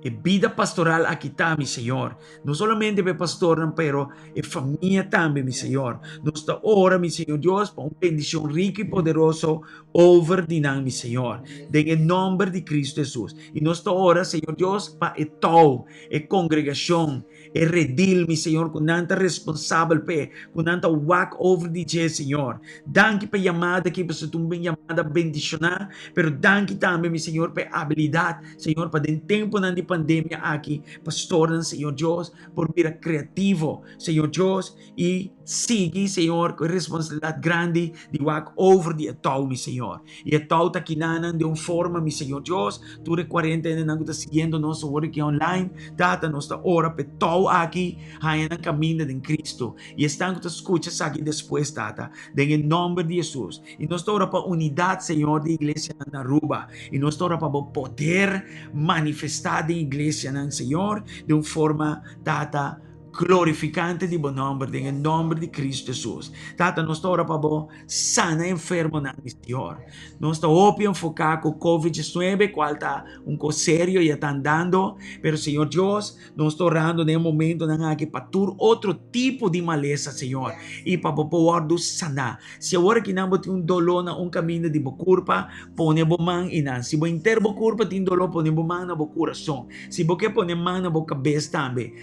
e bida pastoral aki ta, mi Señor. No solamente pa e pastornan, pero e famia tambe, mi Señor. Nos ta ora, mi Señor Dios, pa un bendicion rico y poderoso over di nan, mi Señor. Den e nomber di Cristo Hesus. Y nos ta ora, Señor Dios, pa e tou, e congregacion, e redil, mi Señor, cu nan ta responsabel p'e, cu nan ta wak over di dje, Señor. Danki pa e yamada aki, pasobra ta un yamada bendiciona, pero danki tambe, mi Señor, pa e abilidad, Señor, pa den temponan di pandemia, pandemia aki, pastornan, Señor Dios, por bira kreativo, Señor Dios, i sigui, Señor, ku e responsabilidat grandi di wak over di e tou, mi Señor. I e tou ta kinanan den un forma, mi Señor Dios, tur e kuarentenanan ku ta siguiendo nos awor aki online, Tata, nos ta ora pa e tou aki haña nan kaminda den Cristo. I esnan ku ta skucha esaki despues, Tata, den e nòmber di Hesus. I nos ta ora pa unidat, Señor, di iglesianan na Aruba. I nos ta ora pa bo poder manifestá den iglesianan, Señor, den un forma, Tata, glorificante di bo nòmber, den e nòmber di Cristo Hesus. Tata, nos ta ora pa bo sana enfermonan, mi Señor. Nos ta hopi enfoká ku Covid 19, kual ta un kos serio i a ta andando, pero Señor Dios, Nos ta orando den e momentonan aki pa tur otro tipo di malesa, Señor, i pa bo por wòrdu saná. Si awor akinan bo tin un doló na un kaminda di bo kurpa, pone bo man einan. Si bo henter bo kurpa tin doló, pone bo man na bo kurason. Si bo ke pone man na bo kabes tambe,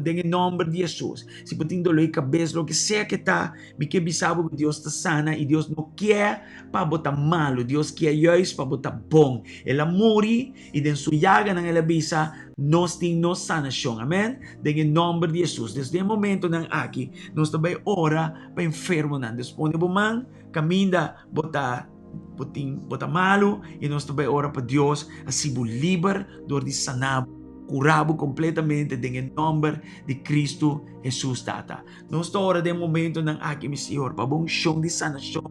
den e nòmber di Hesus. Si bo tin doló di kabes, loke sea ke ta, mi ke bisa bo ku Dios ta sana i Dios no kier pa bo ta malu. Dios kier juist pa bo ta bon. El a muri. I den su yaganan el a bisa, Nos tin nos sanashon. Amen. Den e nòmber di Hesus. Desde e momentonan aki, nos ta bai ora pa enfermonan. Dus pone bo man kaminda bo ta bo tin bo ta malu i nos ta bai ora pa Dios hasi bo liber dor di sana bo, kura bo kompletamente den e nòmber di Kristu Hesus Tata. Nos ta ora den e momentonan aki, mi Señor, pa bo unshon di sanashon.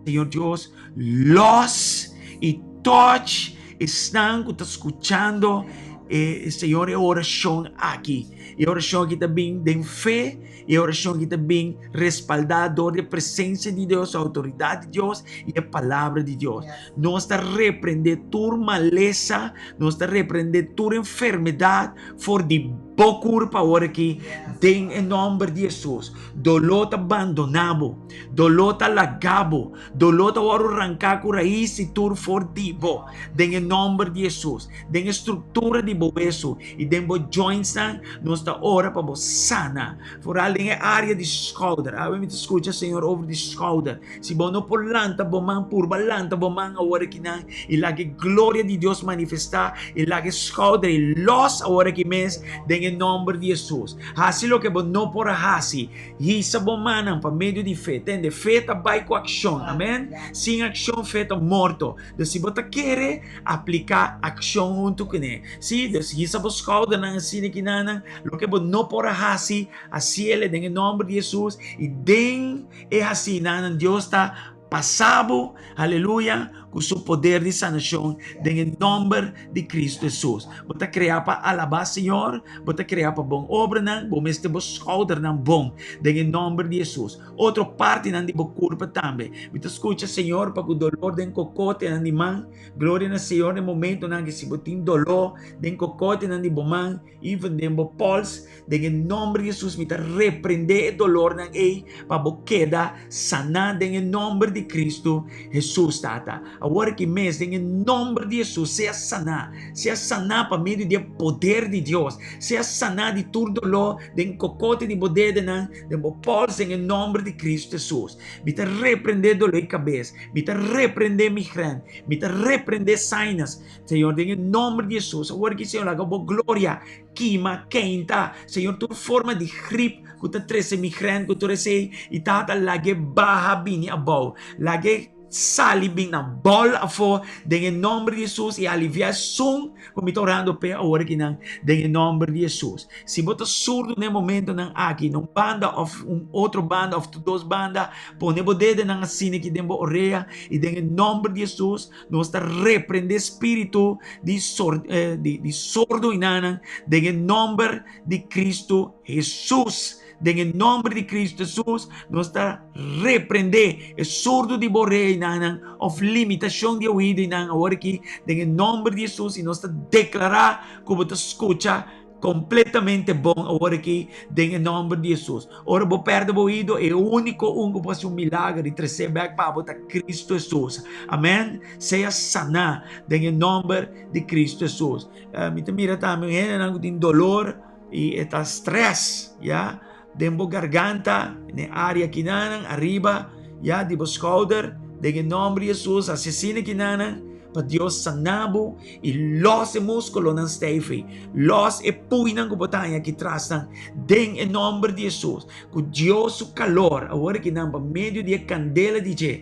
Señor Dios, los y touch esnan ku ta skuchando e Señor e orashon aki. E orashon aki ta bin den fe, e orashon aki ta bin respaldá dor di e presensia di Dios, outoridat di Dios i e palabra di Dios. Nos ta reprendé tur malesa, nos ta reprendé tur enfermedat for di bo kurpa awor aki den e nòmber di Hesus. Doló ta bandoná bo. Doló ta laga bo. Doló ta wòrdu ranká ku rais i tur for di bo. Den e nòmber di Hesus, den e struktura di bo wesu i den bo jointsnan, nos ta ora pa bo sana. Foral den e área di skouder. Awe mi ta skucha Señor over di skouder. Si bo no por lanta bo man, purba lanta bo man awor akinan i laga e gloria di Dios manifestá i laga e skouder ei lòs awor aki mes den e nòmber di Hesus. Hasi loke bo no por a hasi. Hisa bo mannan pa medio di fe. Tende, fe ta bai ku akshon. Amen. Sin akshon fe ta morto. Dus si bo ta kere, apliká akshon huntu kuné. Sí, dus hisa bo skoudernan asina kinanan. Loke bo no por a hasi, hasiele den e nòmber di Hesus. I den e hasinanan Dios ta pasa bo, aleluya, ku su poder di sanashon den e nòmber di Kristu Hesus. Bo ta kreá pa alabá Señor, bo ta kreá pa bon obranan, bo mester bo skoudernan bon den e nòmber di Hesus. Otro partinan di bo kurpa tambe. Mi ta skucha Señor pa ku dolor den kokotenan di man. Gloria na Señor den momentonan aki si bo tin doló den kokotenan di bo man, Even den bo pols, den e nomber di Jesus mi ta reprende e dolornan ei pa bo keda saná den e nomber di Cristo Jesus, Tata. Awor aki mes den e nomber di Jesus sea saná, sea saná pa medio di e poder di Dios, sea saná di tur doló den kokote di bo dedenan, den bo pols den e nomber di Cristo Jesus. Mi ta reprende doló di kabes, mi ta reprende migrèn, mi ta reprende sinus, Señor, den e nomber di Jesus, awor ki Señor, laga bo gloria kima, keinta, Señor, tur forma di grip ku ta trese migrèn, ku tur esei, i Tata, lag'e baha bini abou, lag'e sali bin na bòl afó, den e nomber di Jesus, i aliviá esun ku mi ta orando p'e awor akinan, den e nomber di Jesus. Si bo ta surdu den e momentonan aki, na un banda òf un otro banda òf tur dos banda, pone bo dedenan asina aki den bo orea, i den e nomber di Jesus, Nos ta reprende spiritu di sor, eh, di, di sordo inanan den e nomber di Cristo Jesus. Den e nomber di Cristo Jesus, nos ta reprende e sordo di bo reinanan of limitacion di oído inan awor aki den e nomber di Jesus y nos ta declara ku bo ta scucha Completamente bon awor aki den e nomber di Jesus. Ora bo perde bo oido, e unico un cu por haci un milager y trece bek pa bo ta Cristo Jesus. Amen. Sea sana den e nomber di Cristo Jesus. Uh, mi ta mira tambe hendenan cu tin dolor y e ta stress, ya, den bo garganta, den e area kinanan, ariba, ya, di bo schouder, den e nomber di Jesus, asesina kinanan. pa Dios sana bo i lòs e múskulonan stijf ei, lòs e puinan ku bo ta haña aki trasnan den e nòmber di Hesus. Ku Dios su kalor awor akinan pa medio di e kandela di dje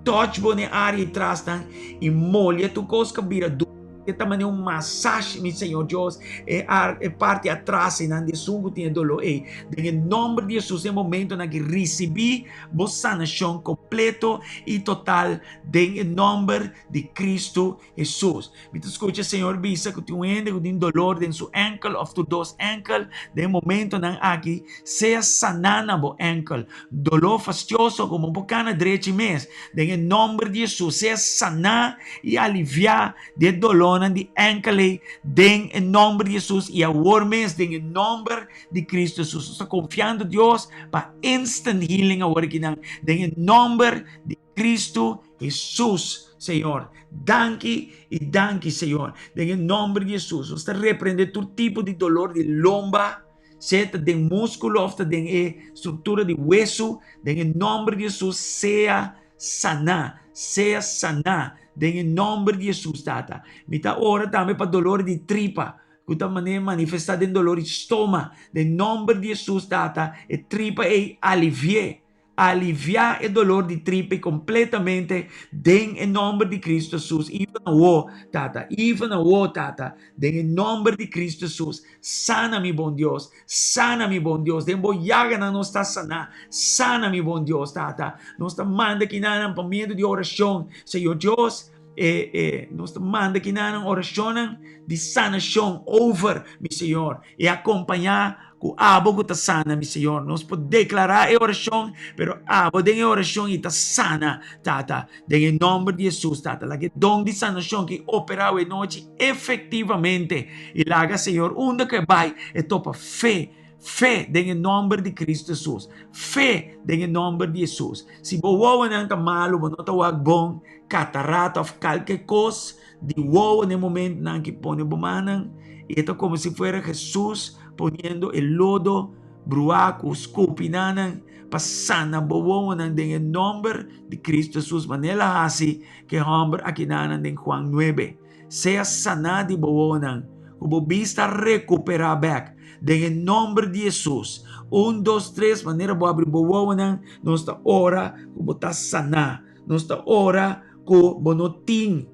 touch bo na e área ei trasnan i molia tur kos ku a bira duru. E ta manera un masashi, mi Señor Dios, e e parti atras einan di esun ku tin e doló ei. Den e nòmber di Hesus e momentonan aki risibí bo sanashon kompleto i total den e nòmber di Kristu Hesus. Mi ta skucha Señor bisa ku tin un hende ku tin dolor den su ènkel òf tur dos ènkel. Den e momentonan aki, sea saná na bo ènkel. Doló fastioso ku bo por kana drechi mes. Den e nòmber di Hesus, sea saná i aliviá di e dolónan di ènkel ei den e nòmber di Hesus i awor mes den e nòmber di Kristu Hesus. Nos ta konfiando Dios pa instant healing awor akinan den e nòmber di Kristu Hesus, Señor. Danki i danki, Señor. Den e nòmber di Hesus, nos ta reprende tur tipo di dolor di lomba, sea ta den múskulo òf ta den e struktura di wesu. Den e nòmber di Hesus, sea saná, sea saná den e nòmber di Hesus, Tata. Mi ta ora tambe pa dolor di tripa, ku ta manera manifestá den dolor di stoma. Den nòmber di Hesus, Tata, e tripa ei alivi'é. Aliviá e dolor di tripa kompletamente den e nòmber di Kristu Hesus. Even awo, Tata, even awo, Tata, den e nòmber di Kristu Hesus, sana mi, bon Dios, sana mi, bon Dios, den bo yaganan nos ta saná, sana mi, bon Dios, Tata. Nos ta manda kinanan pa medio di orashon, Señor Dios, e, e, nos ta manda kinanan orashonnan di sanashon over, mi Señor, i akompañá Ku abo ku ta sana, mi Señor. Nos por deklará e orashon, pero abo den e orashon i ta sana, Tata. Den e nòmber di Hesus, Tata. Laga e don di sanashon ki operá awe nochi efektivamente. I laga, Señor, unda ku e bai, e topa fe, fe den e nòmber di Kristu Hesus. Fe den e nòmber di Hesus. Si bo wowonan ta malu, bo no ta wak bon, katarata òf kalke kos, Di wowo na e momentonan ki pone bo mannan i e ta komo si fuera Hesus poniendo e lodo bruá ku skupi na nan pa sana bo wowonan den e nòmber di Kristu Hesus manera el a hasi ku e hòmber akinanan den Juan nuebe. Sea saná di bo wowonan ku bo bista rekuperá bèk den e nòmber di Hesus. Un dos tres manera bo abri bo wowonan nos ta ora ku bo ta saná. Nos ta ora ku bo no tin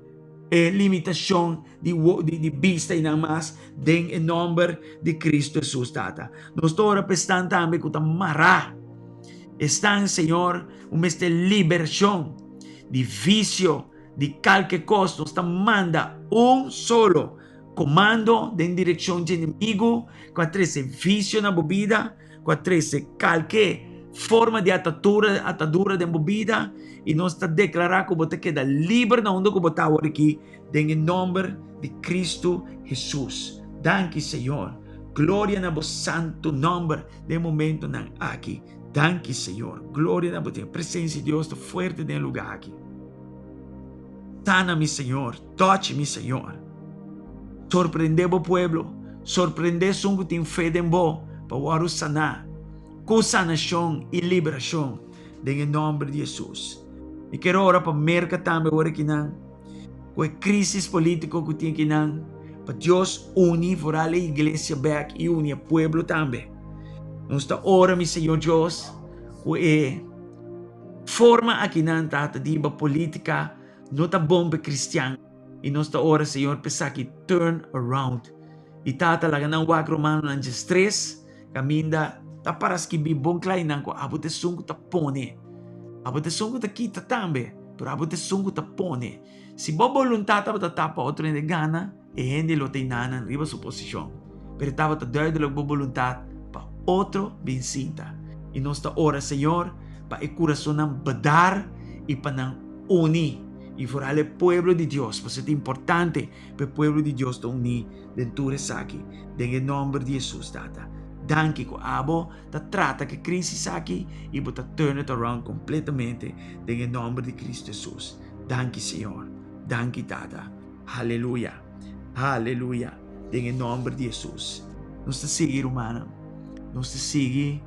e limitashon di di bista i nan mas den e nòmber di Kristu Hesus, Tata. Nos ta ora pa esnan tambe ku ta mará. Esnan, Señor, ku mester liberashon di visio, di kalke kos. Nos ta manda un solo komando den direkshon dje enemigu ku a trese visio na bo bida. ku a trese kalke forma di atatura, atadura den bo bida i nos ta deklará ku bo ta keda liber na unda ku bo ta awor aki den e nòmber di Kristu Hesus. Danki Señor. Gloria na bo santu nòmber den e momentonan aki. Danki Señor. Gloria na bo. Presensia di Dios ta fuerte den e lugá aki. Sana mi Señor, touch mi Señor. Sorprende bo pueblo, sorprende esun ku tin fe den bo pa wòrdu saná ku sanashon i liberashon den e nòmber di Hesus. Mi kier ora pa Merka tambe ora kinan ku e krisis polítiko ku tin kinan pa Dios uni foral e iglesia bèk i uni e pueblo tambe. Nos ta ora mi Señor Dios ku e Forma akinan ta ta di ba politica no ta bon pa cristian y nos ta ora Señor pa esaki turn around y Tata laga nan wak Romanonan 13 caminda ta para skibi bon cla y nan cu abo ta esun cu ta pone abo ta esun cu ta kita tambe pero abo ta esun cu ta pone si bo boluntad tabata ta pa otro hende gana E hende lo ta inanan riba su posishon, pero e tabata duidelik bo boluntat pa otro bin sinta. I nos ta ora, Señor, pa e kurasonnan bedar i pa nan uni, i foral e pueblo di Dios, pasobra ta importante pa e pueblo di Dios ta uní den tur esaki, den e nòmber di Hesus, Tata. Danki ku abo ta trata ku e krisis aki i bo ta turn it around kompletamente den e nòmber di Kristu Hesus. Danki, Señor. Danki, Tata. Aleluya! Aleluya! Den e nomber di Hesus. Nos ta sigui, rumannan. Nos ta sigui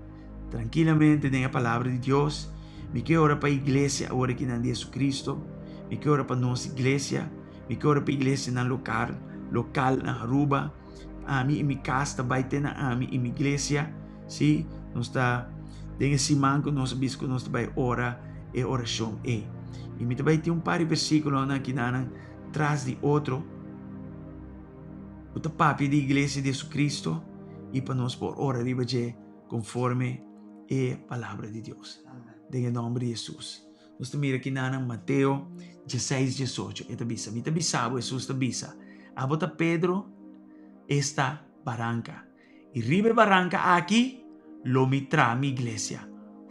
trankilamente den e palabra di Dios. Mi ke ora pa iglesia awor aki nan di Jesucristo. Mi ke ora pa nos iglesia. Mi ke ora pa iglesianan lokal, lokal na Aruba. Ami i mi kas ta bai te na ami i mi iglesia. Sí, nos ta den e siman ku nos a bisa ku nos ta bai ora e orashon ei. I mi ta bai tin un par di versíkulonan akinanan tras di otro ku ta papia di iglesia di Jesucristo i pa nos por ora riba dje konforme e palabra di Dios. Den e nòmber di Hesus. Nos ta mira kinanan Mateo dieseis diesocho. E ta bisa, Mi ta bisa bo, Hesus ta bisa, abo ta Pedro, esta baranka. I riba e baranka aki lo mi traha mi iglesia.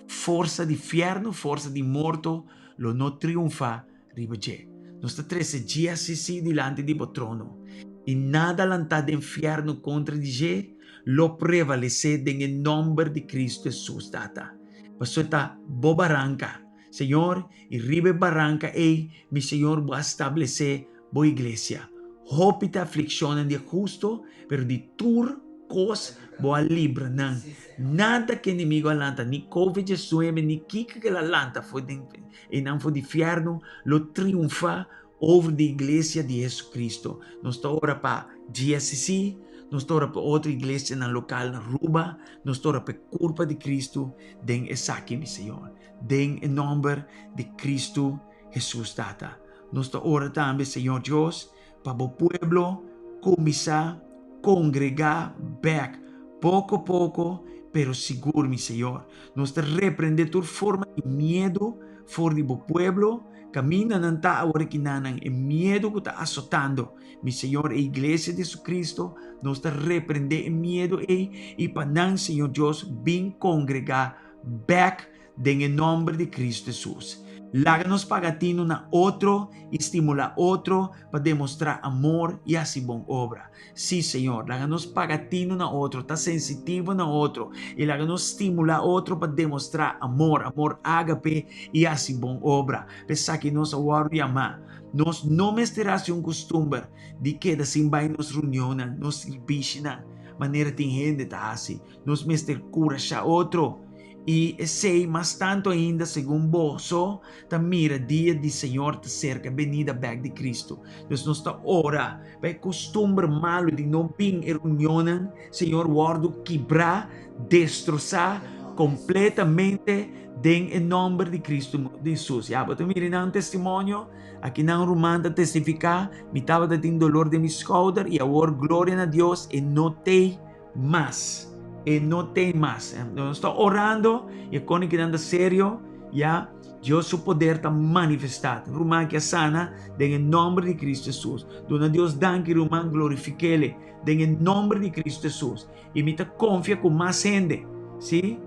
Forsa di fièrnu, forsa di morto lo no triunfá riba dje. Nos ta trese GSCC dilanti di bo trono, i nada lantá den fièrnu kontra di dje lo prevalesé den e nòmber di Kristu Hesus, Tata. Pasobra ta bo baranka, Señor, i riba e baranka ei, mi Señor, bo a stablesé bo iglesia. Hopi ta aflikshonnan di e hustu, pero di tur kos bo a libra nan. Nada ku enemigu a lanta, ni Covid diesnuebe, ni kiko ku el a lanta for den einan for di fièrnu, lo triunfá over di iglesia di Jesucristo. Nos ta ora pa GSCC, nos ta ora pa otro iglesianan lokal na Aruba, nos ta ora pa e kurpa di Cristo den esaki, mi Señor. Den e nòmber di Cristo Hesus, Tata. Nos ta ora tambe, Señor Dios, pa bo pueblo kuminsá kongregá bèk poko poko, pero sigur, mi Señor. Nos ta reprendé tur forma di miedu for di bo pueblo, kaminda nan ta awor aki nan, e miedu ku ta asotando, mi Señor, e Iglesia di Jesucristo, nos ta reprendé e miedu ei i pa nan, Señor Dios, bin kongregá bèk Den e nòmber di Kristu Hesus, laga nos paga tinu na otro i stimulá otro pa demostrá amor i hasi bon obra. Sí, Señor, laga nos paga tinu na otro, ta sensitivo na otro i laga nos stimulá otro pa demostrá amor, amor ágape, i hasi bon obra. P'esaki nos a wòrdu yamá. Nos no mester hasi un kustumber di keda sin bai nos reunionnan, nos sirbishinan, manera tin hende ta hasi. Nos mester kurashá otro. I esei mas tantu ainda segun boso ta mira dia di Señor ta serka, e benida bèk di Kristu. Dus nos ta ora pa e kustumber malu di no bin e reunionnan, Señor, wòrdu kibrá, destrosá kompletamente den e nòmber di Kristu Hesus. Ya bo ta mira nan testimonio, aki nan ruman ta testifiká, Mi tabata tin dolor den mi skouder i awor gloria na Dios e no t'ei mas. E no t'ei mas. Nos ta orando y e koni kinan ta serio, ya, Dios su poder ta manifestá. Ruman ki a sana den e nomber di Cristo Jesus. Duna Dios danki ruman, glorifik'Ele den e nomber di Cristo Jesus. Y mi ta confia cu mas hende, si?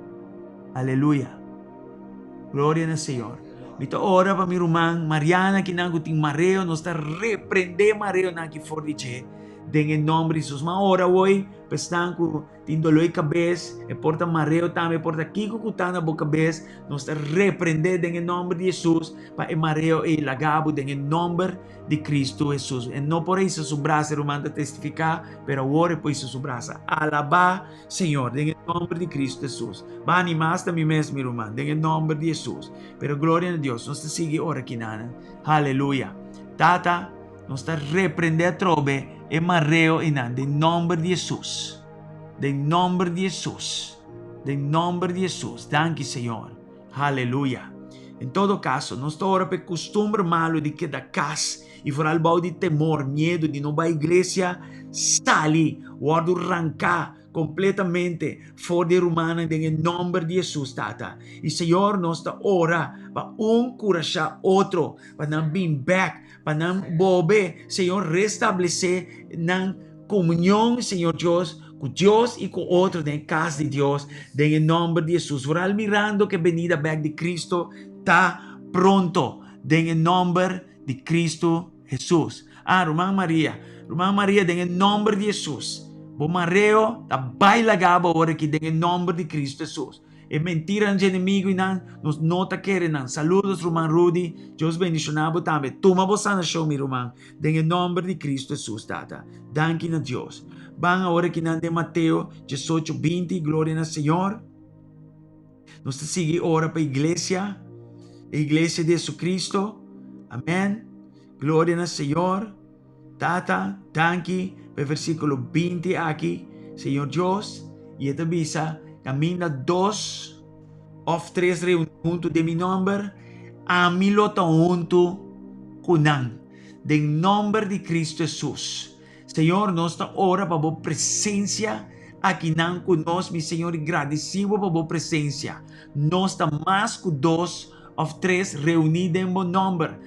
Aleluya. Gloria na Señor. Mi ta ora pa mi ruman Mariana kinan cu tin mareo, nos ta reprende mareonan aki for di dje. Den e nomber di Jesus. Ma ora awoi pa esnan ku tin doló di kabes, e por ta mareo tambe, e por ta kiko ku ta na bo kabes, nos ta reprendé den e nomber di Jesus pa e mareo ei laga bo den e nomber di Cristo Jesus. E no por a hisa su brasa, e ruman ta testifiká, pero awor e por hisa su brasa. Alabá Señor den e nomber di Cristo Jesus. Ba animá hasta mi mes, mi ruman, den e nomber di Jesus. Pero gloria na Dios, nos ta sigui ora kinanan. Haleluya. Tata. Nos ta reprende atrobe e mareo einan den nomber di Hesus. Den nomber di Hesus. Den nomber di Hesus. Danki Señor. Haleluya. En todo caso, nos ta ora pa e costumber malo di keda cas y vooral bou di temor, miedo di no bai iglesia, sali, wordo ranca completamente for di e rumannan den e nomber di Hesus, Tata. Y Señor, nos ta ora pa un curasha otro, pa nan bin bek Pa nan bobe, Señor, restablesé nan komunion, Señor Dios, ku Dios i ku otro den e kas di Dios, den e nòmber di Hesus. Vooral mirando ku e benida bèk di Kristo ta pronto, den e nòmber di Kristo Hesus. Ah, ruman Maria, ruman Maria, den e nòmber di Hesus, bo mareo ta bai laga bo awor aki den e nòmber di Kristo Hesus. E mentiranan dje enemigo i nan, nos no ta kere nan. Saludos ruman Rudy, Dios bendiciona bo tambe. Tuma bo sanacion mi ruman, den e nomber di Cristo Jesus Tata. Danki na Dios. Ban awor aki nan den Mateo diesocho binti, gloria na Señor. Nos ta sigui ora pa iglesia, e iglesia di Jesucristo. Amen. Gloria na Señor. Tata, danki pa e versíkulo 20 aki, Señor Dios, i e ta bisa, kaminda dos òf tres reuní huntu den mi nòmber, ami lo ta huntu ku nan. Den nòmber di Kristu Hesus. Señor, nos ta ora pa bo presensia akinan ku nos, mi Señor, i gradisí bo pa bo presensia. Nos ta mas ku dos òf tres reuní den bo nòmber.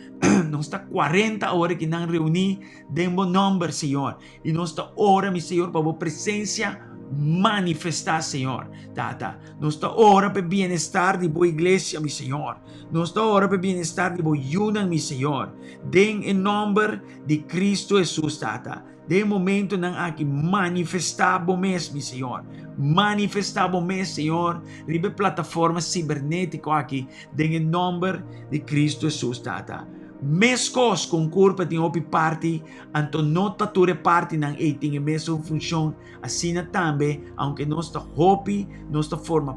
Nos ta kuarenta ora kinan reuní den bo nòmber, Señor. I nos ta ora, mi Señor, pa bo presensia manifestá, Señor. Tata, nos ta ora pa e bienestar di bo iglesia, mi Señor. Nos ta ora pa e bienestar di bo yunan, mi Señor. Den e nòmber di Cristo Hesus, Tata. Den e momentonan aki, manifestá bo mes, mi Señor. Manifestá bo mes, Señor, riba e plataforma cibernético aki, den e nòmber di Cristo Hesus, Tata. Meskos ku un kurpa tin hopi parti, anto no ta tur e partinan ei tin e mesun funshon, asina tambe, aunke nos ta hopi, nos ta forma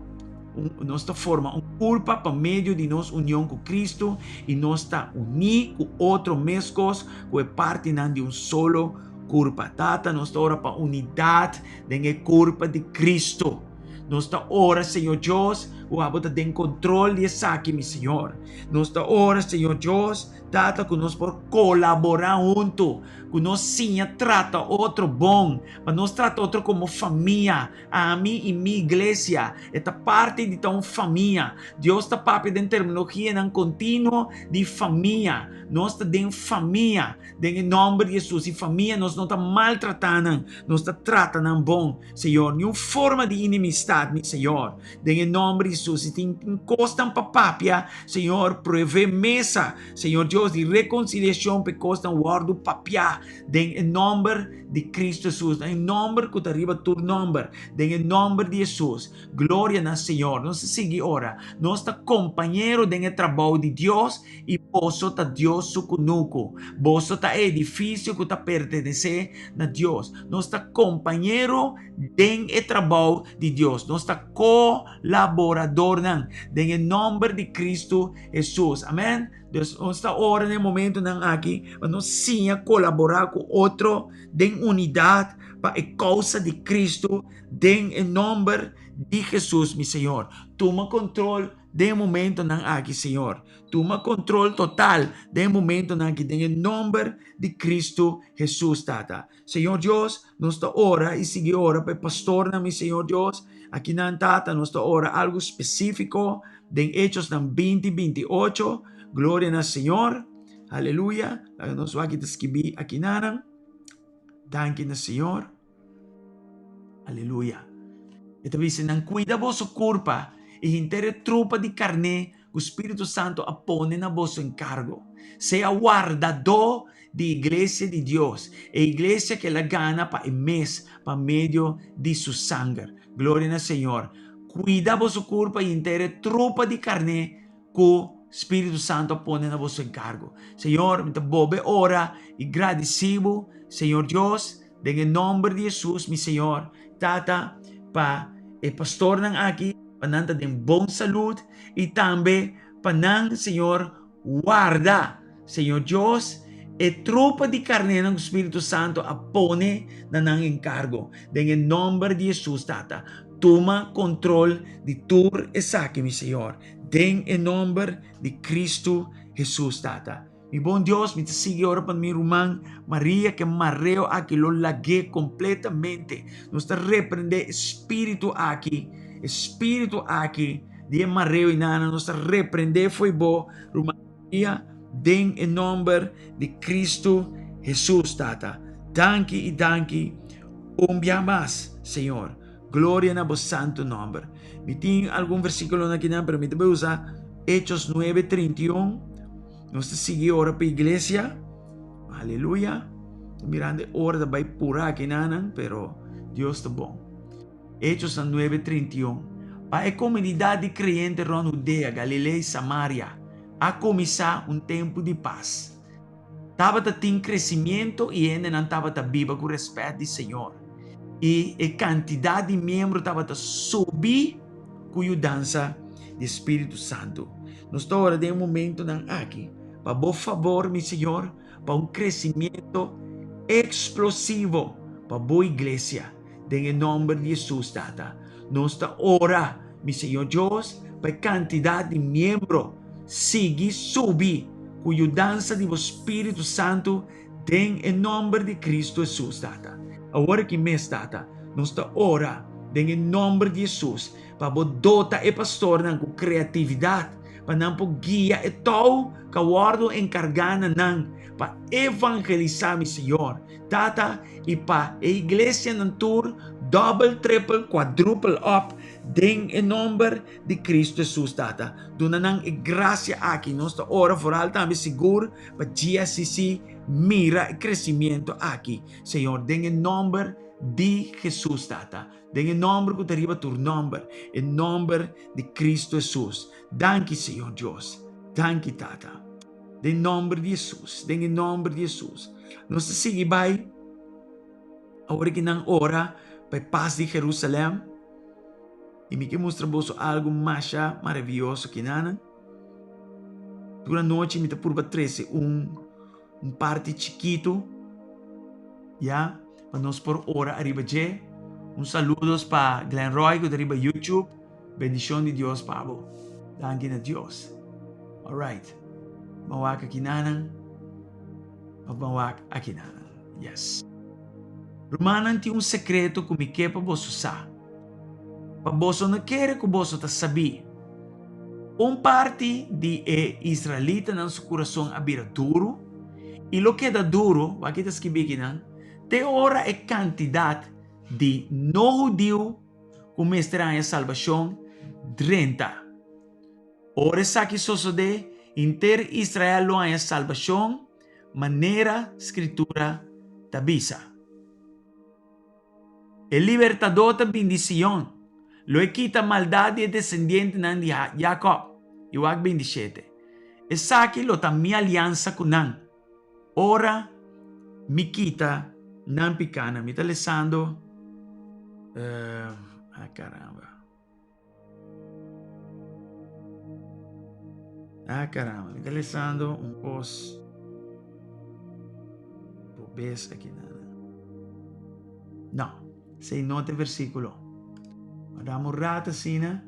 nos ta forma un kurpa pa medio di nos union ku Kristu i nos ta uní ku otro meskos ku e partinan di un solo kurpa. Tata, nos ta ora pa unidat den e kurpa di Kristu. Nos ta ora, Señor Dios, ku abo ta den kontrol di esaki, mi Señor. Nos ta ora, Señor Dios, Tata, ku nos por kolaborá huntu, ku nos siña trata otro bon, pa nos trata otro komo famia. Ami i mi iglesia, e ta parti di ta un famia. Dios ta papia den terminologianan kontinuo di famia. Nos ta den famia, den e nòmber di Hesus. I famia, nos no ta maltratá nan, nos ta trata nan bon. Señor, niun forma di inimistad, mi Señor. Den e nomber di Jesus, si tin cosnan pa papia, Señor, provee mesa, Señor Dios, di reconciliacion pa e cosnan wordo papia den e nomber di Cristo Jesus, den e nomber cu ta riba tur nomber, den e nomber di Jesus. Gloria na Señor. Nos ta sigui ora. Nos ta compañero den e trabou di Dios i boso ta Dios su kunuku. Boso ta e edifisio ku ta pertenesé na Dios. Nos ta kompañero den e trabou di Dios. Nos ta kolaboradornan den e nòmber di Kristu Hesus. Amèn. Dus nos ta ora den e momentunan aki pa nos siña kolaborá ku otro den unidat pa e kousa di Kristu den e nòmber di Hesus, mi Señor. Tuma kontrol den e momentonan aki, Señor. Tuma control total den e momentonan aki, den e nomber di Cristo Jesus, Tata. Señor Dios, nos ta ora y sigui ora pa e pastornan, mi Señor Dios. Akinan, Tata, nos ta ora algo specifico den Hechosnan binti, binti ocho. Gloria na Señor. Aleluya. Laga nos wak ta skibi akinanan. Danki na Señor. Aleluya. E ta bisa nan, Kuida boso kurpa i henter e trupa di karné ku Spiritu Santu a pone na boso enkargo. Sea wardadó di iglesia di Dios, e iglesia ku el a gana pa e mes pa medio di su sanger. Gloria na Señor. Kuida boso kurpa i henter e trupa di karné ku Spiritu Santu a pone na boso enkargo. Señor, mi ta bobe ora i gradisí bo, Señor Dios, Den e nomber di Hesus, mi Señor, Tata, pa e pastornan aki, pa nan ta den bon salud y tambe pa nan, Señor, warda, Señor Dios, e tropa di carnénan cu Spiritu Santo a pone na nan encargo. Den e nomber di Hesus, Tata, tuma control di tur esaki, mi Señor. Den e nomber di Cristo Hesus, Tata. Mi bon Dios, mi ta sigui ora pa mi ruman Maria ke mareo aki lo lag'é kompletamente. Nos ta reprendé e spiritu aki, e spiritu aki di e mareo i nana, nos ta reprendé fo'i bo, ruman Maria, den e nòmber di Kristu Hesus, Tata. Danki i danki un bia mas, Señor. Gloria na bo santu nòmber. Mi tin algun versíkulonan akinan, pero mi ta bai usa Hechos nuebe, 31. Nos ta sigui ora pa iglesia. Aleluya. Mirando e ora ta bai pura aki nanan, pero Dios ta bon. Hechos 9, 31. Pa e komunidat di kreyente rònt Hudea, Galilea i Samaria a kuminsá un tempu di pas. Tabata tin kresimiento i hendenan tabata biba ku rèspèt di Señor. I e kantidat di miembro tabata subi ku yudansa di Spiritu Santu. Nos ta ora den e momentunan aki pa bo fabor, mi Señor, pa un crecimiento explosivo pa bo iglesia den e nomber di Jesus Tata. Nos ta ora, mi Señor Dios, pa e cantidad di miembro sigui subi cu yudansa di bo Spiritu Santo den e nomber di Cristo Jesus, Tata. Awor aki mes, Tata, nos ta ora den e nomber di Jesus pa bo dota e pastornan cu creatividad pa nan por guia e tou cu a wordo encarga na nan pa evangelisa, mi Señor. Tata, i pa e iglesianan tur dòbel, tripel, kuadrupel òp den e nòmber di Kristu Hesus, Tata. Duna nan e grasia aki. Nos ta ora foral tambe sigur pa GSCC mira e kresimiento aki, Señor, den e nòmber di Hesus, Tata. Den e nòmber ku ta riba tur nòmber, e nòmber di Kristu Hesus. Danki, Señor Dios. Danki, Tata. Den nòmber di Hesus, den e nòmber di Hesus. Nos ta sigui bai awor ki nan ora pa e pas di Jerusalèm. I mi ke mustra boso algu masha maravioso kinanan. Tur anochi mi ta purba trese un un parti chikitu, ya, pa nos por ora ariba dje. Un saludos pa Glenn Roy ku ta riba YouTube. Bendicion di Dios pa bo. Danki na Dios. Alright. Ban wak akinanan. Of ban wak akinanan. Yes. Rumannan tin un sekreto ku mi ke pa boso sa. Pa boso no kere ku boso ta sabí. Un parti di e israelitanan su kurason a bira duru i lo keda duru, wak ta skibí akinan, te ora e kantidat di no hudiu ku mester haña salbashon drenta. Ora esaki sosodé, henter Israel lo haña salbashon, manera Skritura ta bisa. E Libertadó ta bin di Sion, lo e kita maldat di e desendientenan di Jakòb. I wak bintishete. Esaki lo ta mi aliansa ku nan. Ora mi kita nan pikánan, mi ta lesando, ah caramba, ah caramba, mi ta lesando un kos robes aki nan. No, esei no ta e versíkulo. Ma dame un rato asina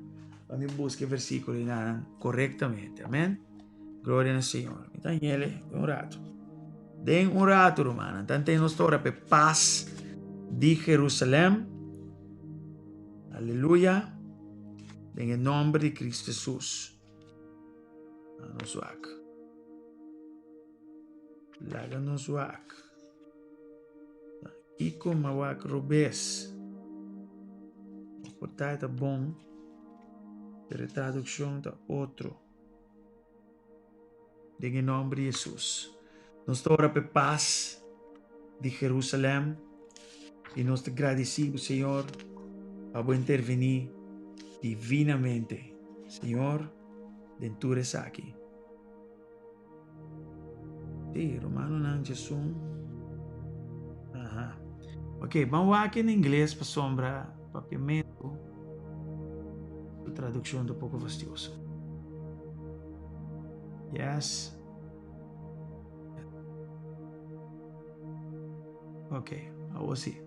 pa mi buska e versíkulo einan korektamente. Amen. Gloria na Señor. Mi ta ñele den un rato. Den un rato, rumannan. Tante nos ta ora p'e pas di Jerusalem. Aleluya. Den e nomber di Cristo Jesus. Laga nos wak. Laga nos wak. Kiko ma wak robes. Por ta ta bon, pero e traduccion ta otro. Den e nomber di Hesus. Nos ta ora p'e pas di Jerusalem i nos ta gradisí bo, Señor, pa bo intervení divinamente, Señor, den tur esaki. Sí, Romanonan djesun. Aha. Ok, ban wak en ingles pasobra papiamentu su traduccion ta poco fastioso. Yes. Ok, awor si.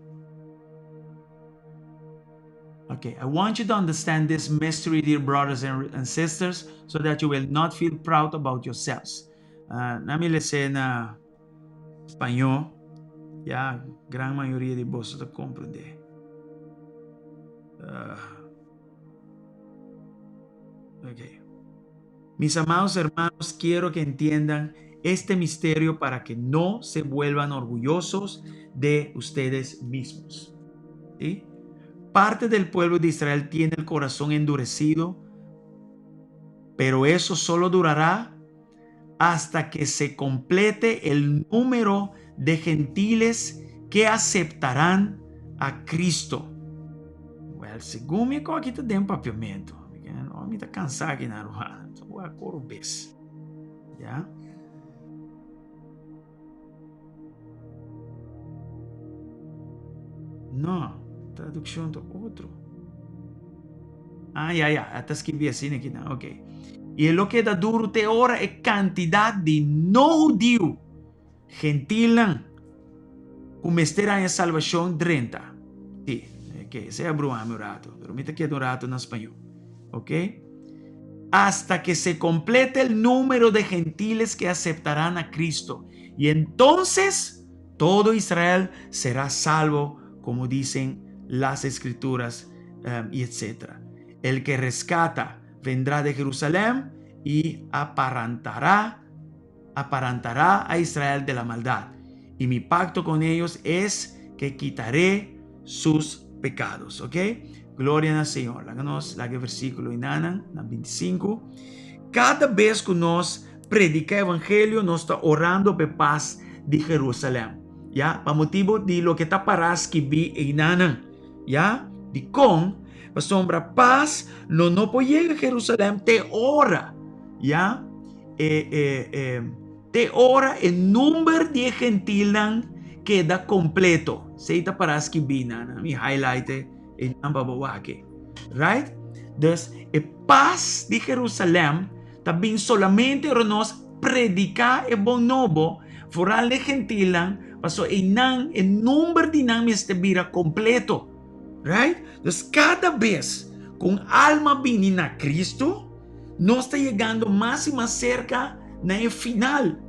Ok, I want you to understand this mystery, dear brothers and, and sisters, so that you will not feel proud about yourselves. Uh, na mi lese na spañó, ya gran mayoria di boso ta comprende. Uh, ok. Mis amados hermanos, quiero que entiendan este misterio para que no se vuelvan orgullosos de ustedes mismos. ¿Sí? Parte del pueblo de Israel tiene el corazón endurecido, pero eso solo durará hasta que se complete el número de gentiles que aceptarán a Cristo. Well, segun mi ko aki ta den papiamento. No, mi ta cansá aki na ruha. Voy a coro bes. Ya. No, traducción ta otro. Ah, ya, ya, ta skirbi asina aki nan, ok. I e lo keda duru te ora e kantidat di no hudiu. Gentilnan ku mester haña salbashon drenta. Sí, ok, esei a brua mi un ratu, pero mi ta keda un ratu na spañó. Ok? Hasta que se complete el número de gentiles que aceptarán a Cristo, y entonces todo Israel será salvo, como dicen las escrituras, y etcétera. El que rescata vendrá de Jerusalén y aparantará aparantará a Israel de la maldad, y mi pacto con ellos es que quitaré sus pecados. Ok? Gloria na Señor. Laga nos laga e versículo inanan, na 25. Cada bes ku nos predica evangelio, nos ta orando pe paz di Jerusalem. Ya? Pa motibo di loke ta pará skibí einanan. Ya? Di kon? Pasobra paz lo no por yega Jerusalem te ora. Ya? E, e, e, te ora e number di e gentilnan keda kompleto. Sei ta para skibí nan, mi highlight e nan pa bo wak. Right? Dus e pas di Jerusalem ta bin solamente ora nos prediká e bon nobo, foral e gentilnan, paso einan e number di nan mester bira kompleto. Right? Dus kada bes ku un alma bini na Kristu, nos ta yegando mas i mas serka na e final.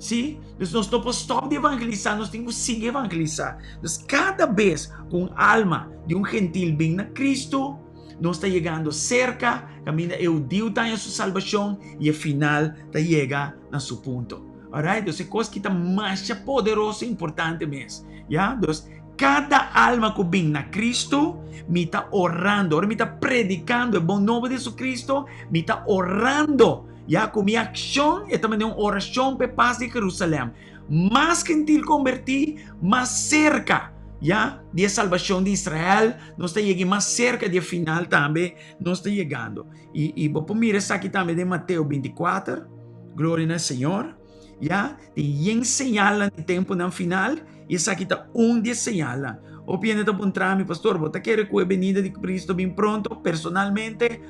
Sí? Dus nos no por stòp di evangelisá, nos tin ku sigui evangelisá. Dus kada bes ku un alma di un gentil bin na Kristu, nos ta yegando serka kaminda e hudiu ta haña su salbashon i e final ta yega na su punto. Alright? Dus e kos ki ta masha poderoso i importante mes. Ya? Dus Kada alma ku bin na Kristu, mi ta orando. Ora mi ta predikando e bon nobo di Jesucristo, mi ta orando. Ya ku mi akshon e ta manera un orashon pa e pas di Jerusalèm. Mas gentil kombertí, mas serka ya di e salbashon di Israel nos ta yega i mas serka di e final tambe nos ta yegando. I i bo por mira esaki tambe den Mateo 24. Gloria na Señor. Ya, tin yen señalnan di tempunan final i esaki ta un di e señalnan. Hopi hende ta puntra mi, Pastor, bo ta kere ku e benida di Cristo bin pronto? Personalmente,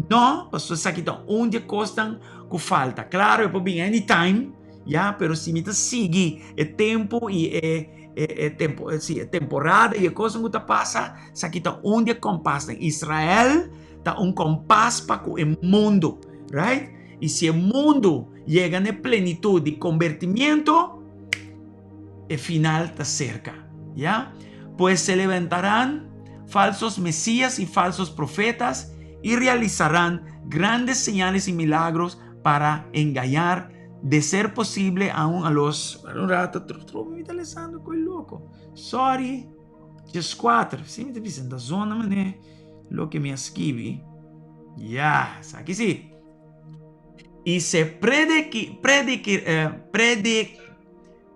no, pasobra esaki ta un di e kosnan ku falta. Klaro, e por bin anytime, ya, pero si mi ta sigui e tempu i e e tempo, si, e temporada i e kosnan ku ta pasa, esaki ta un di e kompasnan. Israel ta un kompas pa ku e mundu, right? I si e mundu yega na e plenitud di kombertimiento, e final ta serka. Ya? Pues se levantarán falsos mesías y falsos profetas y realizarán grandes señales y milagros para engañar, de ser posible, aún a los... Un rato, tro, tro, mi ta lesando koe loko. Sorry. 14. Si mi ta bisa, ta zona mané loke mi a skibi. Ya, esaki si. Y se prediqui, prediqui, eh, predic,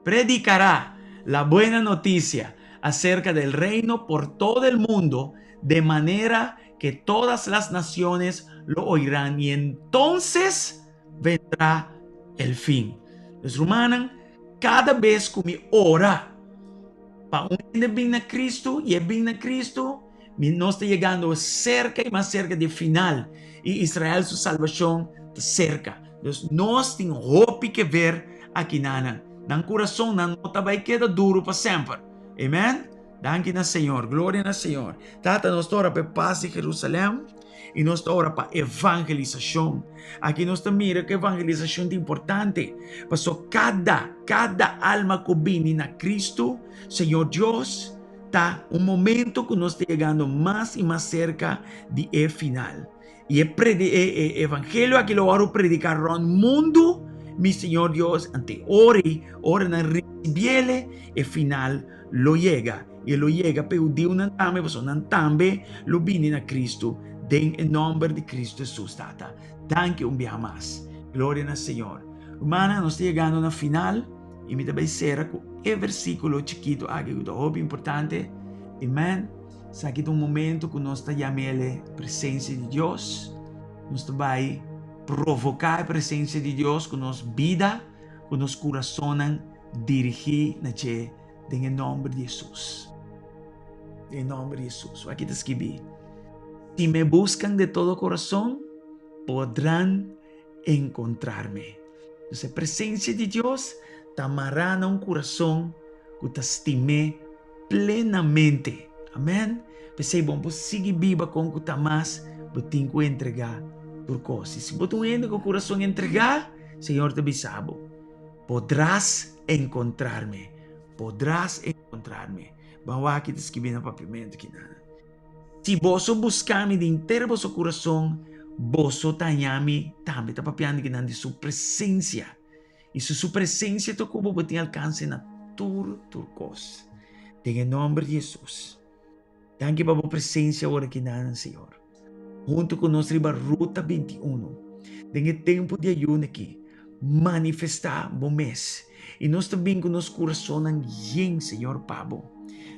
predicará la buena noticia acerca del reino por todo el mundo, de manera que todas las naciones lo oirán y entonces vendrá el fin. Dus rumannan, cada bes cu mi ora pa un hende bin na Cristo y e bin na Cristo, Mi nos ta yegando serka i mas serka di e final i Israel su salbashon ta serka. Dus nos tin hopi ke ver aki nanan. Nan kurasonnan no ta bai keda duru pa semper. Amen. Danki na Señor. Gloria na Señor. Tata, nos ta ora pa e pas di Jerusalem i nos ta ora pa evangelisashon. Aki nos ta mira ku evangelisashon ta importante. Paso kada, kada alma ku bini na Kristu, Señor Dios, Ta un momento ku nos ta yegando mas i mas serka di e final. I e predi e e evangelio aki lo wòrdu prediká rònt mundu, mi Señor Dios, ante ora ei, ora nan risibiele, e final lo yega. I e lo yega pa e hudiunan tambe, pasobra nan tambe lo bini na Kristu den e nòmber di Kristu Hesus. Tata, danki un biaha mas. Gloria na Señor. Rumannan, nos ta yegando na final. I mi ta bai sera ku e versíkulo chikitu aki ku ta hopi importante. Amen. Esaki ta un momento ku nos ta yam'el e presensia di Dios. Nos ta bai provoká e presensia di Dios ku nos bida, ku nos kurasonnan dirigí na dje den e nòmber di Hesus. Den e nòmber di Hesus. Aki ta skibí, Si me buscan de todo corazón, podrán encontrarme. Entonces, e presencia di Dios Ta mará na un kurason ku ta stim'é plenamente. Amèn. P'esei bo no por sigui biba kon ku ta mas, bo tin ku entregá tur kos. I si bo ta un hende ku kurason entregá, Señor ta bisa bo, Podrás enkontrarme, podrás enkontrarme. Ban wak ki ta skibí na papiamentu kinan. Si boso buska mi di henter boso kurason, boso ta haña mi tambe. Ta papiando kinan di su presensia. I su su presensia ta ku bo, bo tin alkanse na tur tur kos. Den e nòmber di Hesus. Danki pa bo presensia ora kinan, Señor. Huntu ku nos riba Ruta 21, den e tempu di ayuno aki, manifestá bo mes. I nos ta bin ku nos kurasonnan yen, Señor, pa bo.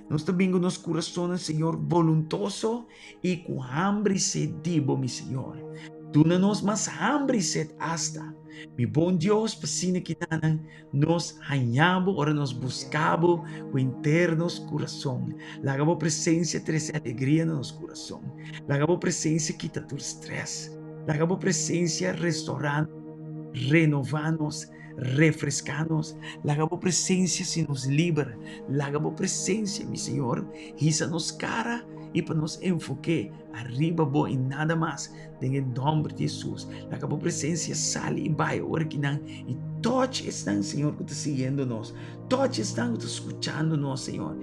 Nos ta bin ku nos kurasonnan, Señor, boluntoso i ku hamber i set di bo, mi Señor. Duna nos mas hamber i set asta, mi bon Dios, pa asina kinanan nos haña bo ora nos buska bo ku henter nos kurason. Laga bo presensia trese alegria na nos kurason. Laga bo presensia kita tur strès. Laga bo presensia restorá nos, renová nos, refreská nos. Laga bo presensia hasi nos liber. Laga bo presensia, mi Señor, hisa nos kara i pa nos enfoké ariba bo i nada mas. Den e nòmber di Hesus, laga bo presensia sali i bai ora ki nan i touch esnan, Señor, ku ta siguiendo nos. Touch esnan ku ta skuchando nos, Señor.